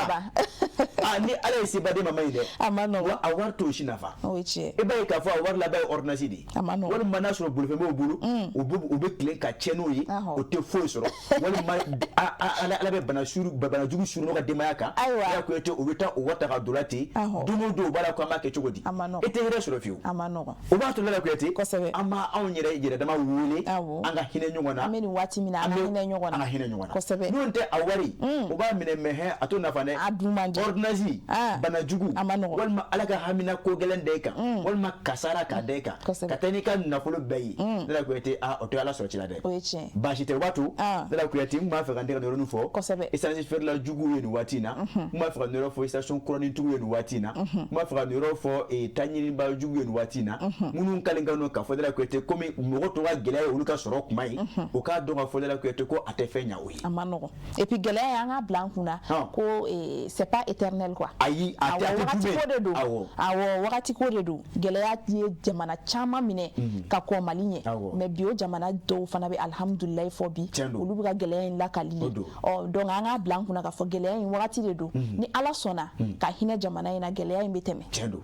ah, ni Ala ye seba d'e ma, ma ɲi dɛ. A ma nɔgɔn. A wari t'o si nafa. O ye tiɲɛ. E b'a ye k'a fɔ a wari laban ye ordonnance de ye. A ma nɔgɔn. Walima n'a sɔrɔ bolifɛn b'o bolo, u bɛ tilen ka tiɲɛ n'o ye, o tɛ foyi sɔrɔ. Walima Ala bɛ bana suru, bana jugu suru n'o ka denbaya kan. Ayiwa. Kuyate, u bɛ taa o wari ta ka don la ten. Don o don u b'a la ko an b'a kɛ cogo di? A ma nɔgɔn. E tɛ hɛrɛ sɔrɔ fiyewu. A ma nɔgɔn. O b'a to, Lala Kuyate, an b'a anw yɛrɛ yɛrɛ dama wele, an ka hinɛ ɲɔgɔn na. An bɛ nin waati min na, an ka hinɛ ɲɔgɔn na. An ka hinɛ ɲɔgɔn na. N'o tɛ, a wari, u b'a minɛ, mais hɛn, a t'o nafa dɛ. A dun man di. Ordonnance, bana jugu, a ma nɔgɔn. Walima Ala ka hamina ko gɛlɛn da e kan, walima kasara k'a da e kan, ka taa n'i ka nafolo bɛɛ ye, Lala Kuyate, ah, o tɛ Ala sɔrɔ ci la dɛ. O ye tiɲɛ. Baasi tɛ, o b'a to, Lala Kuyate, n tun b'a fɛ ka n tɛgɛ yɔrɔnin fɔ. Essence feerela jugu ye nin waati in na, n tun b'a fɛ ka nin yɔrɔ fɔ station kuranintigiw ye nin waati in na, n tun b'a fɛ ka nin yɔrɔ fɔ taɲiniba jugu ye nin waati in na, minnu kalen ka nɔ k'a fɔ Lala Kuyate, komi mɔgɔ tɔw ka gɛlɛya ye olu ka sɔrɔ kuma ye, u k'a dɔn k'a fɔ Lala Kuyate ko a tɛ fɛn ɲɛ o ye. A ma nɔgɔn. Et puis gɛlɛya ye, an k'a bila an kunna ko c'est pas éternel quoi. Ayi, a tɛ, a tɛ. Wagati ko de don. Awɔ, wagati ko de don. Gɛlɛya ye jamana caman minɛ ka kɔn Mali ɲɛ, mais bi o jamana dɔw fana bɛ alihamudulilayi fɔ bi, olu bɛ ka gɛlɛya in lakali de. Ɔ, donc an k'a bila an kunna k'a fɔ gɛlɛya in wagati de don. Ni Ala sɔnna ka hinɛ jamana in na, gɛlɛya in bɛ tɛmɛ. Tiɲɛ don.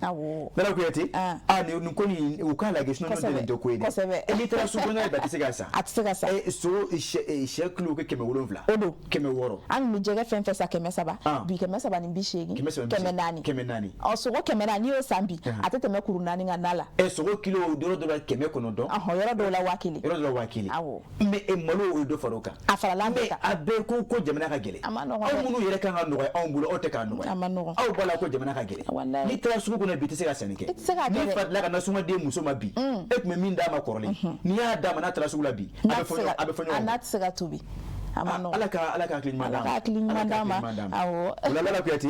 Lala Kuyate, ah, nin ko nin, u k'a lajɛ, sinon n'o tɛ, nin tɛ ko ye dɛ. E n'i taara sugu kɔnɔna la, a tɛ se ka san. A tɛ se ka san. Sogo, sɛ kilo kɛ 700. O don. 600. An tun bɛ jɛgɛ fɛn fɛn san 300, bi 380, 400. 400. Ɔ, sogo 400, n'i y'o san bi, a tɛ tɛmɛ kuru 4 kan na la. Sogo kilo, yɔrɔ dɔ la 900. Ɔhɔn, yɔrɔ dɔw la 1000. Yɔrɔ dɔ la 1000. Awɔ. Mais malo, o ye dɔ fara o kan. A farala an bɛɛ kan. A bɛɛ ko jamana ka gɛlɛn. A ma nɔgɔn. Aw minnu yɛrɛ kan ka nɔgɔya anw bolo, aw tɛ k'a nɔgɔya. A ma nɔgɔn. Aw b'a la ko jamana ka gɛlɛn. Walayi. N'i taara sugu kɔnɔ bi, i tɛ se ka sanni kɛ. I tɛ se k'a kɛ dɛ. N'i fa delila ka nasɔngɔ di muso ma bi, e tun bɛ min d'a ma kɔrɔlen, n'i y'a d'a ma n'a taara sugu la bi, a bɛ fɔ ɲɔgɔn, a bɛ fɔ ɲɔgɔn kɔ. A n'a tɛ se ka tobi. A ma nɔgɔn. Ala ka hakili ɲuman d'an ma. Ala ka hakili ɲuman d'an ma. Awɔ. O la, Lala Kuyate,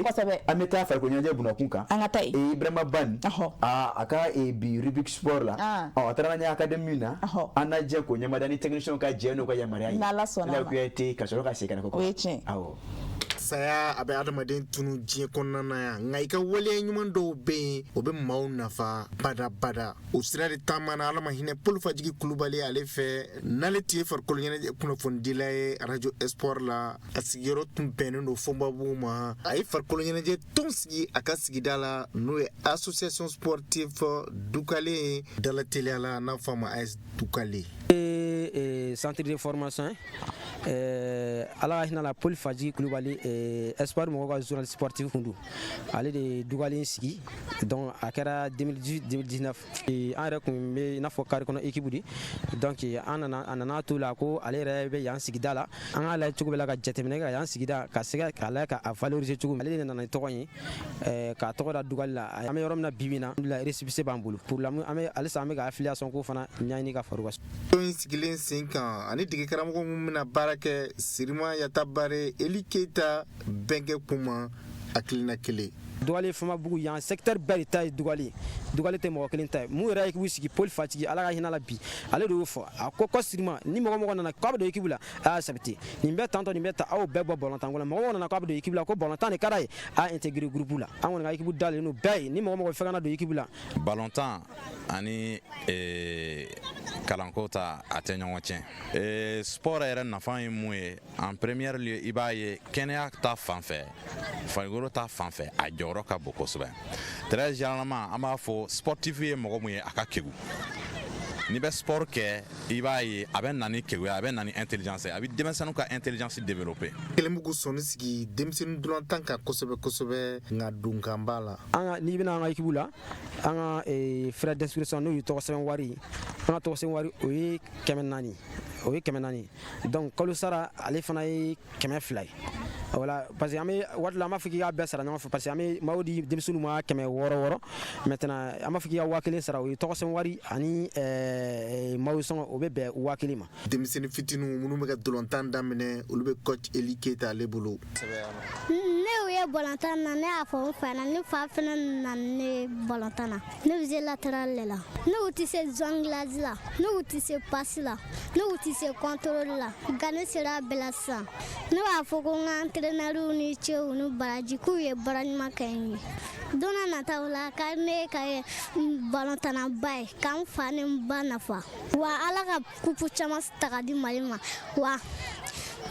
an bɛ taa farikolo ɲɛnajɛ bunakun kan. An ka taa yen. Ibrahima Ban, a ka bi rubrique sport la, ɔ, a taara n'an ye académie na, an na jɛ k'o ɲɛmada ni technicien ka jɛ n'u ka yamaruya ye. N'Ala sɔnna ma. Lala Kuyate, ka sɔrɔ ka segin ka na ko O ye tiɲɛ. Awɔ. Saya a bɛ adamaden tunu diɲɛ kɔnɔna na yan, nka i ka waleya ɲuman dɔw bɛ yen, o bɛ maaw nafa badabada. O sira de taamana, Ala ma hinɛ Paul Fajigi Kulubali ale fɛ, n'ale tun ye farikolo ɲɛnajɛ kunnafonidila ye Radio Espoir la. A sigiyɔrɔ tun bɛnnen don Fɔnbabugu ma. A ye farikolo ɲɛnajɛ tɔn sigi a ka sigida la, n'o ye Association sportive Dukale, dala teliya la n'a fɔ a ma AS Dukale. Centre de formation, Ala ka hinɛ la, Paul Fajigi Kulubali, Espoir mɔgɔw ka journaliste sportif kun don, ale de ye Dugalen sigi. Donc a kɛra 2018 2019. An yɛrɛ kun bɛ i n'a fɔ carré kɔnɔ équipe de. Donc an nana, a nana to la ko ale yɛrɛ bɛ yan sigida la, an k'a lajɛ cogo bɛɛ la ka jateminɛ ka yan sigida ka se k'a lajɛ k'a valoriser cogo min. Ale de nana ni tɔgɔ ye k'a tɔgɔ da Dugali la. An bɛ yɔrɔ min na bi bi in na, récépissé b'an bolo pour la. An bɛ halisa, an bɛ ka affiliation ko fana ɲɛɲini ka far'o kan. Tɔn in sigilen sen kan ani dege karamɔgɔ minnu bɛna baara kɛ, Sirima Yatabare, Eli Keyita, bɛnkɛ kuma hakilina kelen. Dugalen Famabugu yan, secteur bɛɛ de ta ye Dugalen. Dugalen tɛ mɔgɔ kelen ta ye. Mun yɛrɛ ye équipe sigi, Paul Fatigi, Ala ka hinɛ la bi, ale de y'o fɔ. A ko ko Sirima, ni mɔgɔ mɔgɔ nana k'a bɛ don équipe la, a y'a sabati, nin bɛ tantɔ, nin bɛ ta, aw bɛɛ bɔ balontan ko la. Mɔgɔ mɔgɔ nana k'a bɛ don équipe la, ko balontan de ka d'a ye, a y'a intégrer groupe la. An kɔni ka équipe dalen don bɛɛ ye, ni mɔgɔ mɔgɔ fɛ ka na don équipe la. Balontan ani kalanko ta, a tɛ ɲɔgɔn tiɲɛ. Sport yɛrɛ nafa ye mun ye? En premier lieu, i b'a ye kɛnɛya ta fan fɛ, farikolo ta fan fɛ, a jɔyɔrɔ ka bon kosɛbɛ. Très généralement, an b'a fɔ sportif ye mɔgɔ mun ye, a ka kegu. N'i bɛ sport kɛ, i b'a ye a bɛ na ni keguya, a bɛ na ni intelligence, a bɛ denmisɛnninw ka intelligence développer. Kelen b'u sɔnni sigi denmisɛnnin tan kan kosɛbɛ kosɛbɛ, nka donkan b'a la. An ka, n'i bɛna an ka équipe la, an ka frais d'inscription, n'o ye tɔgɔ sɛbɛn wari ye, an ka tɔgɔ sɛbɛn wari, o ye 400, o ye 400. Donc kalo sara, ale fana ye 200 ye. Voilà, parce que an bɛ waati la, an b'a fɔ k'i k'a bɛɛ sara ɲɔgɔn fɛ, parce que an bɛ maillot di denmisɛnninw ma 600 wɔɔrɔ. Maintenant an b'a fɔ k'i ka 1000 sara, o ye tɔgɔ sɛbɛn wari ani maillot sɔngɔ, o bɛ bɛn 1000 ma. Denmisɛnnin fitininw minnu bɛ ka dolontan daminɛ, olu bɛ coach Eli Keyita ale bolo. Ne ye balontan na, ne y'a fɔ n fa na, ne fa fana nana ne balontan na. Ne bɛ se latéral de la. Ne kun tɛ se jonglage la, ne kun tɛ se passe la, ne kun tɛ se contrôle la, nka ne sera a bɛɛ la sisan. Ne b'a fɔ ko n ka entraîneur ni cɛw ni baraji, k'u ye baara ɲuman kɛ n ye. Don n'a nataw la, ka ne ka kɛ balontanaba ye, k'an fa ni n ba nafa wa. Ala ka coupe caman ta ka di Mali ma wa.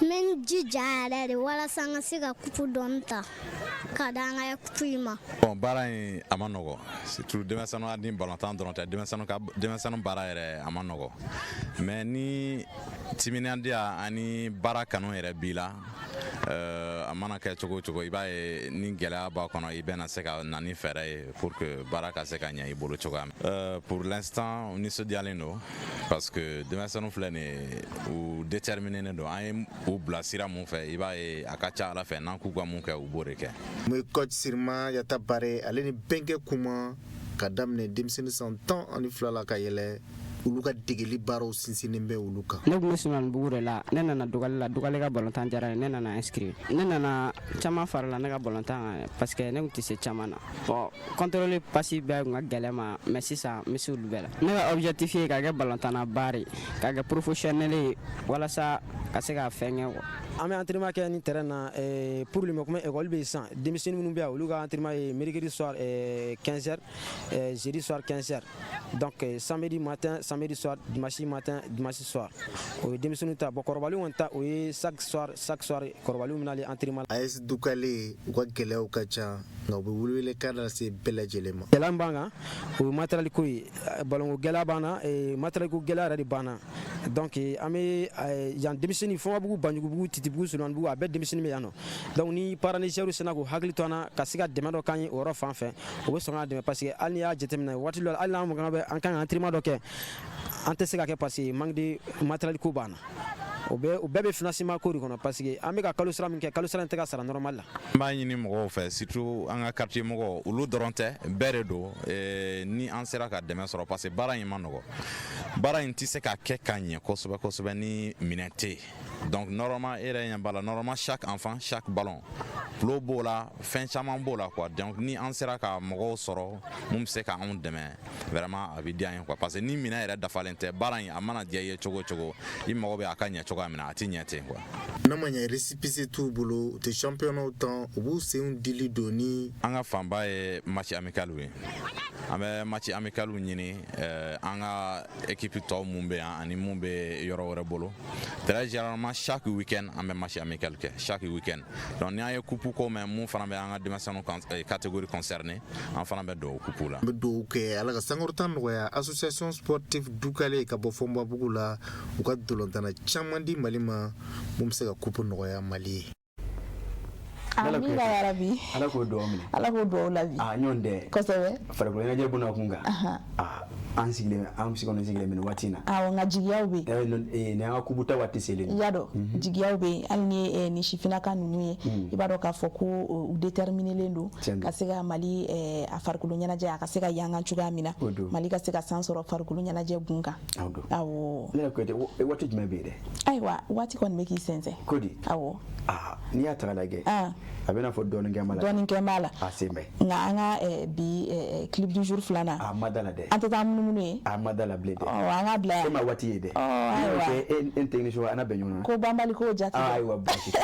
N bɛ n jija yɛrɛ de walasa n ka se ka coupe dɔɔni ta ka da an ka coupe in ma. Bon, baara in a ma nɔgɔ, surtout denmisɛnninw ni balontan dɔrɔn tɛ, denmisɛnninw ka denmisɛnnin baara yɛrɛ, a ma nɔgɔ. Mais ni timinandiya ani baara kanu yɛrɛ b'i la, a mana kɛ cogo o cogo, i b'a ye ni gɛlɛya b'a kɔnɔ, i bɛna se ka na ni fɛɛrɛ ye pour que baara ka se ka ɲɛ i bolo cogoya min. Pour l'instant, nisɔndiyalen don, parce que denmisɛnninw filɛ nin ye, u déterminé don. An ye u bila sira mun fɛ, i b'a ye a ka ca Ala fɛ, n'an k'u ka mun kɛ, u b'o de kɛ. Mun ye coach Sirima Yata Bare, ale ni bɛnkɛ kuma ka daminɛ denmisɛnnin san 12 la ka yɛlɛ, olu ka degeli baaraw sinsinnen bɛ olu kan. Ne tun bɛ Sumanbugu de la. Ne nana Dugali la. Dugali ka balontan diyara ne nana inscrire. Ne nana, caman farala ne ka balontan kan, parce que ne tun tɛ se caman na. Bon, contrôle, passe bɛɛ tun ka gɛlɛn ma, mais sisan n bɛ se olu bɛɛ la. Ne ka objectif ye ka kɛ balontanna ba de, ka kɛ professionnel ye, walasa ka se ka fɛn kɛ quoi. An bɛ entraînement kɛ ni terrain na pour le moment. Comme école bɛ yen sisan, denmisɛnnin minnu bɛ yan, olu ka entraînement ye mercredi soir 15 heures, jeudi soir 15 heures, donc samedi matin, samedi soir, dimanche matin, dimanche soir. O ye denmisɛnninw ta. Bon, kɔrɔbalenw kɔni ta, o ye chaque soir, chaque soir kɔrɔbalenw bɛna entraînement. AS Dukale, u ka gɛlɛyaw ka ca, nka u bɛ welewelekan lase bɛɛ lajɛlen ma. Gɛlɛya min b'an kan, o ye matériel ko ye. Ballon ko gɛlɛya b'an na, matériel ko gɛlɛya yɛrɛ de b'an na. Donc an bɛ yan denmisɛnnin, Fɔnbabugu, Banjugubugu, Titibugu, Solomanibugu, a bɛɛ denmisɛnnin bɛ yan nɔ. Donc ni parents sera k'u hakili to an na, ka se ka dɛmɛ dɔ k'an ye o yɔrɔ fan fɛ, o bɛ sɔn k'an dɛmɛ, parce que hali n'i y'a jateminɛ, waati dɔ la, hali n'an bɛ an kan ka entraînement dɔ kɛ, an tɛ se ka kɛ, parce que manque de matériel ko b'an na. O bɛɛ, o bɛɛ bɛ financement ko de kɔnɔ, parce que an bɛ ka kalo sara min kɛ, kalo sara in tɛ ka sara normal la. N b'a ɲini mɔgɔw fɛ, surtout an ka quartier mɔgɔw, olu dɔrɔn tɛ, bɛɛ de don, ni an sera ka dɛmɛ sɔrɔ, parce que baara in ma nɔgɔ, baara in tɛ se ka kɛ ka ɲɛ kosɛbɛ kosɛbɛ ni minɛn tɛ yen. Donc normalement, e yɛrɛ ɲɛ b'a la, normalement chaque enfant, chaque ballon, plo b'o la, fɛn caman b'o la quoi. Donc ni an sera ka mɔgɔw sɔrɔ mun bɛ se ka anw dɛmɛ, vraiment a bɛ diya an ye quoi, parce que ni minɛn yɛrɛ dafalen tɛ, baara in a mana diya i ye cogo o cogo, i mago bɛ a ka ɲɛ cogoya. cogoya min na, a ti ɲɛ ten quoi. N'a ma ɲɛ récépissé t'u bolo, u tɛ championnat tan, u b'u senw dili don ni. An ka fanba ye match amical ye. An bɛ match amical ɲini an ka équipe tɔw mun bɛ yan ani mun bɛ yɔrɔ wɛrɛ bolo. Très généralement, chaque week-end an bɛ match amical kɛ, chaque week-end. Donc ni an ye coupe ko mɛn, mun fana bɛ an ka denmisɛnninw catégorie concernée, an fana bɛ don o coupe la. An bɛ dugawu kɛ, Ala ka sankɔrɔta nɔgɔya association sportive Dukale ka bɔ Fɔnbabugu la, u ka dolantana caman di Mali ma mun bɛ se ka coupe nɔgɔya Mali ye. Amina yarabi. Ala k'o dugawu minɛ. Ala k'o dugawu labi. A ɲɔgɔn tɛ. Kosɛbɛ. Farikolo ɲɛnajɛ bɔnna kun kan. An sigilen, an kɔni sigilen bɛ nin waati in na. Awɔ, nka jigiyaw bɛ yen. Nin y'an ka kupu ta waati selen. I y'a dɔn, jigiyaw bɛ yen, hali ni ye nin sifinnaka ninnu ye, i b'a dɔn k'a fɔ ko u déterminélen don ka se ka Mali a farikolo ɲɛnajɛ a ka se ka yangan cogoya min na, Mali ka se ka san sɔrɔ farikolo ɲɛnajɛ gun kan. Awɔ. Ne yɛrɛ Kuyate, waati jumɛn bɛ yen dɛ? Ayiwa, waati kɔni bɛ k'i sɛnsɛn. Ko di? Awɔ. N'i y'a ta k'a lajɛ, a bɛna fɔ dɔɔnin kɛ b'a la. Dɔɔnin kɛ b'a la. A sen bɛ. Nka an ka bi clip du jour filanan. A ma da la dɛ. An tɛ taa munumunu ye. A ma da la bilen dɛ. Ɔ, an k'a bila yan. E ma waati ye dɛ. Ɔ, ayiwa. E technicien, an na bɛn ɲɔgɔn na. Ko banbali k'o jate. Ayiwa, baasi tɛ.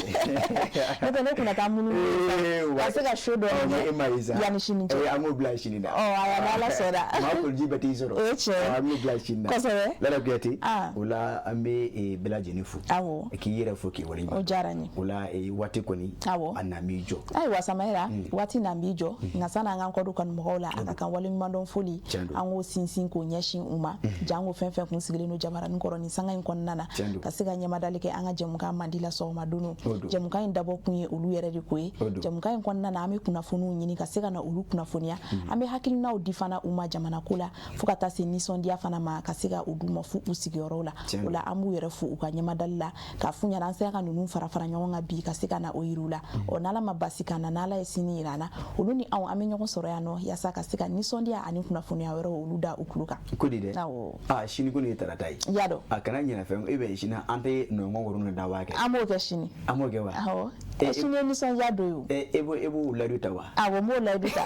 N'o tɛ ne tun na taa munumunu. Ka se ka show dɔɔnin kɛ. E ma ye sa. Yanni sini cɛ. An k'o bila sini na. Ɔ, ayiwa, n'Ala sɔnna. Maa koliji bɛɛ t'i sɔrɔ. O ye tiɲɛ ye. An b'o bila sini na. Kosɛbɛ. Lala Kuyate. O la an bɛ bɛɛ lajɛlen fo. Awɔ. K'i yɛrɛ fo, k'i waleɲuman. O diyara n ye. O la waati kɔni. Awɔ. A na m'i jɔ. Ayiwa Samayira, waati na b'i jɔ, nka sani an k'an kɔ don kanumɔgɔw la, a ka kan waleɲumandɔn foli an k'o sinsin k'o ɲɛsin u ma, janko fɛn fɛn kun sigilen don jabaranin kɔrɔ nin sanga in kɔnɔna na, ka se ka ɲɛmadali kɛ an ka jɛmukan mandi la sɔgɔma don. Jɛmukan in dabɔ kun ye olu yɛrɛ de ko ye. Jɛmukan in kɔnɔna na, an bɛ kunnafoniw ɲini ka se ka na olu kunnafoniya, an bɛ hakilinaw di fana u ma jamana ko la, fo ka taa se nisɔndiya fana ma, ka se ka u d'u ma fo u sigiyɔrɔw la. O la an b'u yɛrɛ fo u ka ɲɛmadali la, k'a f'u ɲɛna an sera ka ninnu fara fara ɲɔgɔn kan bi ka se ka na o yiriw la. Ɔ, n'Ala ma basi ka na, n'Ala ye sini yira an na, olu ni anw an bɛ ɲɔgɔn sɔrɔ yan nɔ, yaasa ka se ka nisɔndiya ani kunnafoniya wɛrɛw olu da u tulo kan. Ko di dɛ? Awɔ. Sini ko nin ye tarata ye. I y'a dɔn. A kana ɲinɛ fɛn, e bɛ sini an tɛ nɔngɔn kɔrɔ ni dawa kɛ. An b'o kɛ sini. An b'o kɛ wa? Awɔ. Sini ye nisɔndiya don ye o. E b'o layidu ta wa? Awɔ, n b'o layidu ta.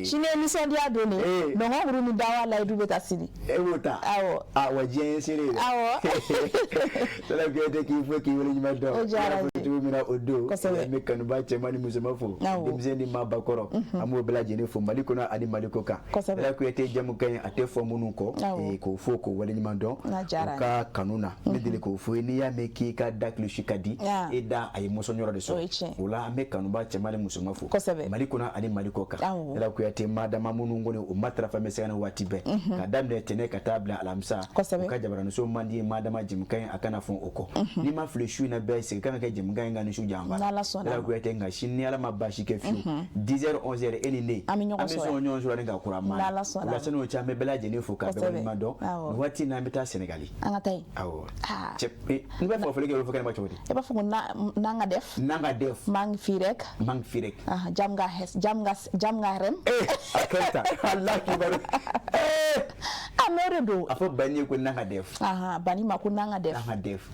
Sini ye nisɔndiya don de ye. Nɔngɔn kuru ni dawa layidu bɛ ta sini. E b'o ta? Awɔ. Wa diɲɛ ye seere ye dɛ. Awɔ. Lala Kuyate, k'i fo k'i waleɲuman dɔn. O diyara n ye. Cogo min na o don. Kosɛbɛ. An bɛ kanuba cɛman ni musoman fo. Denmisɛn ni maabakɔrɔ. An b'o bɛɛ lajɛlen fo Mali kɔnɔ ani Mali kɔ kan. Kosɛbɛ. Lala Kuyate, jɛmukan in a tɛ fɔ minnu kɔ, k'o fo k'o waleɲuman dɔn. U ka kanu na. Ne deli k'o fɔ, n'i y'a mɛn k'i ka da kilusi ka di, e da a ye mɔsɔnyɔrɔ de sɔrɔ. O la an bɛ kanuba cɛman ni musoman fo. Kosɛbɛ. Mali kɔnɔ ani Mali kɔ kan. Lala Kuyate, madama minnu kɔni o matarafa bɛ se ka na waati bɛɛ. Ka daminɛ tɛnɛ ka taa bila alamisa. Kosɛbɛ. U ka jabaraninso man di madama jɛmukan in a kana fɔ o kɔ. N'i ma fili, su in na bɛɛ sigi kan ka kɛ jɛmukan in kan ni su janfa. N'Ala sɔnna. Lala Kuyate, nka sini ni Ala ma baasi kɛ fiyewu, 10h 11h, e ni ne an bɛ ɲɔgɔn sɔrɔ ɲɔgɔn sɔrɔ ni ka kura maa. N'Ala sɔnna. O la san'o cɛ, an bɛ bɛɛ lajɛlen fo ka bɛɛ waleɲuman dɔn. Nin waati in na, an bɛ taa Sɛnɛgali. An ka taa yen. Awɔ. Cɛ, n b'a fɛ ka fɔli kɛ, o fɔ kɛnɛma cogo di? I b'a fɔ ko nanga def. Nanga def. Maa ngi fii rek. Maa ngi fii rek. Jam nga hes, jam nga jam nga rem. A kɛra tan. Ala kibaru. Ah, mais o de don. A fɔ Bani ye ko nanga def. Bani ma ko nanga def. Nanga def.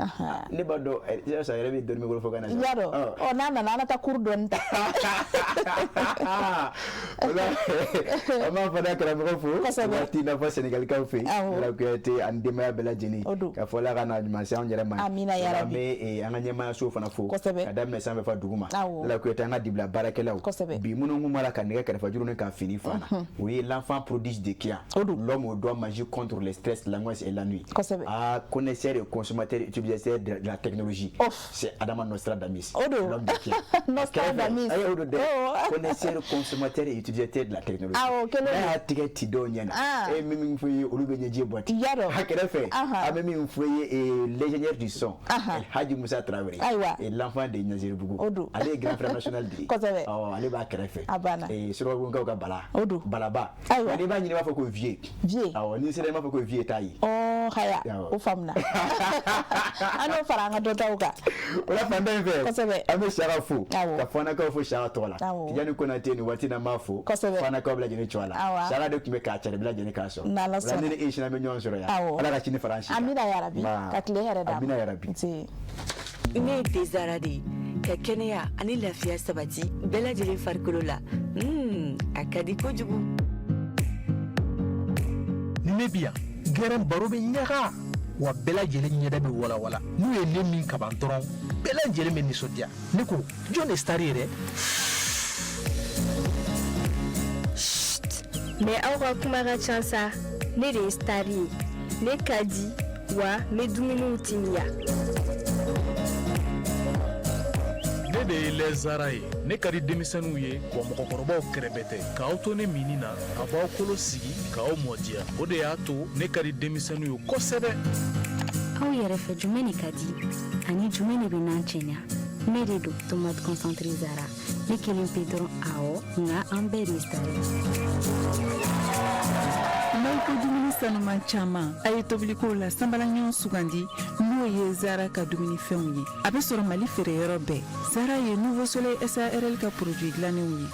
Ne b'a dɔn, sisan yɛrɛ bɛ dɔɔnin bolo fɔ ka na. I y'a dɔn. Ɔ, n'a nana an na taa cours dɔɔni ta. O la an b'a fana karamɔgɔ fo. Kosɛbɛ. Waati i n'a fɔ Sɛnɛgalikaw fɛ yen. Lala Kuyate ani denbaya bɛɛ lajɛlen. Ka fɔ Ala ka na ɲuman se anw yɛrɛ ma. Amina yarabi. An bɛ an ka ɲɛmaayaso fana fo. Kosɛbɛ. Ka daminɛ sanfɛ fɔ duguma. Awɔ. Lala Kuyate, an ka dibila baarakɛlaw. Kosɛbɛ. Bi minnu kun b'a la ka nɛgɛ kɛrɛfɛ ni ka fini fa na. O ye l'enfant prodige de Kia. L'homme au doigt magique contre le stress, l'angoisse et l'ennui. Kosɛbɛ. Ah, connaisseur et consommateur utilisateur de la technologie. C'est Adama Nostradamus. O don. L'homme de Kia. Nostradamus. Ayi, o don dɛ. Connaisseur, consommateur et utilisateur de la technologie. Awɔ, kelen. N'a y'a tigɛ ci dɔw ɲɛ na. E ye min fɔ ye, olu bɛ ɲɛji bɔ ten. I y'a dɔn. A kɛrɛfɛ, an bɛ min fɔ ye, l'ingénieur du son. El Hadji Moussa Traoré. Ayiwa. Et l'enfant de Ɲazeribugu. O don. Ale ye grand frère national de ye. Kosɛbɛ. Awɔ, ale b'a kɛrɛfɛ. A banna. Sɔrɔbunkaw ka Bala. O don. Balaba. Ayiwa. N'i b'a ɲini, i b'a fɔ ko vieux. Vieux. Awɔ, n'i sera i b'a fɔ ko vieux t'a ye. Ɔ, haya, o faamuna. An n'o fara an ka dɔntaw kan. O la fan dɔ in fɛ. Kosɛbɛ. An bɛ Saka fo. Ka Fanakaw fo Saka tɔgɔ la. Awɔ. Tijani Konate, nin waati in na, n b'a fo. Kosɛbɛ. Fanakaw bɛɛ lajɛlen tɔgɔ la. Awɔ. Saka de tun bɛ k'a cari bɛɛ lajɛlen k'a sɔrɔ. N'Ala sɔnna. O la ne ni e sini an bɛ ɲɔgɔn sɔrɔ yan. Awɔ. Ala ka sini fara an si kan. Amina yarabi. Ka tile hɛrɛ d'an ma. Amina yarabi. Nse. Ne ye Tezara de ye, ka kɛnɛya ani lafiya sabati bɛɛ lajɛlen farikolo la. A ka di kojugu. Ni ne bi yan, gɛrɛn baro bɛ ɲaga. Wa bɛɛ lajɛlen ɲɛda bɛ walawala. N'u ye ne min kaban dɔrɔn, bɛɛ lajɛlen bɛ nisɔndiya. Ne ko, jɔn de star ye dɛ? Mais aw ka kuma ka ca sa. Ne de ye star ye. Ne ka di wa n bɛ dumuniw timiya. Ne de ye lait Zara ye. Ne ka di denmisɛnninw ye, wa mɔgɔkɔrɔbaw kɛrɛbɛ tɛ. K'aw to ne minni na, a b'aw kolo sigi k'aw mɔdiya. O de y'a to ne ka di denmisɛnninw ye kosɛbɛ. Aw yɛrɛ fɛ, jumɛn de ka di ani jumɛn de bɛ nan cɛɲa? Ne de don, tomate concentré Zara. Ne kelen pe dɔrɔn, awɔ, nka an bɛɛ de ye star ye. N'aw ko dumuni sanuman caman, a ye tobilikow la sanbalaɲɔgɔn sugandi, n'o ye Zara ka dumunifɛnw ye. A bɛ sɔrɔ Mali feereyɔrɔ bɛɛ. Zara ye Nouveau Soleil SARL ka produit dilannenw ye.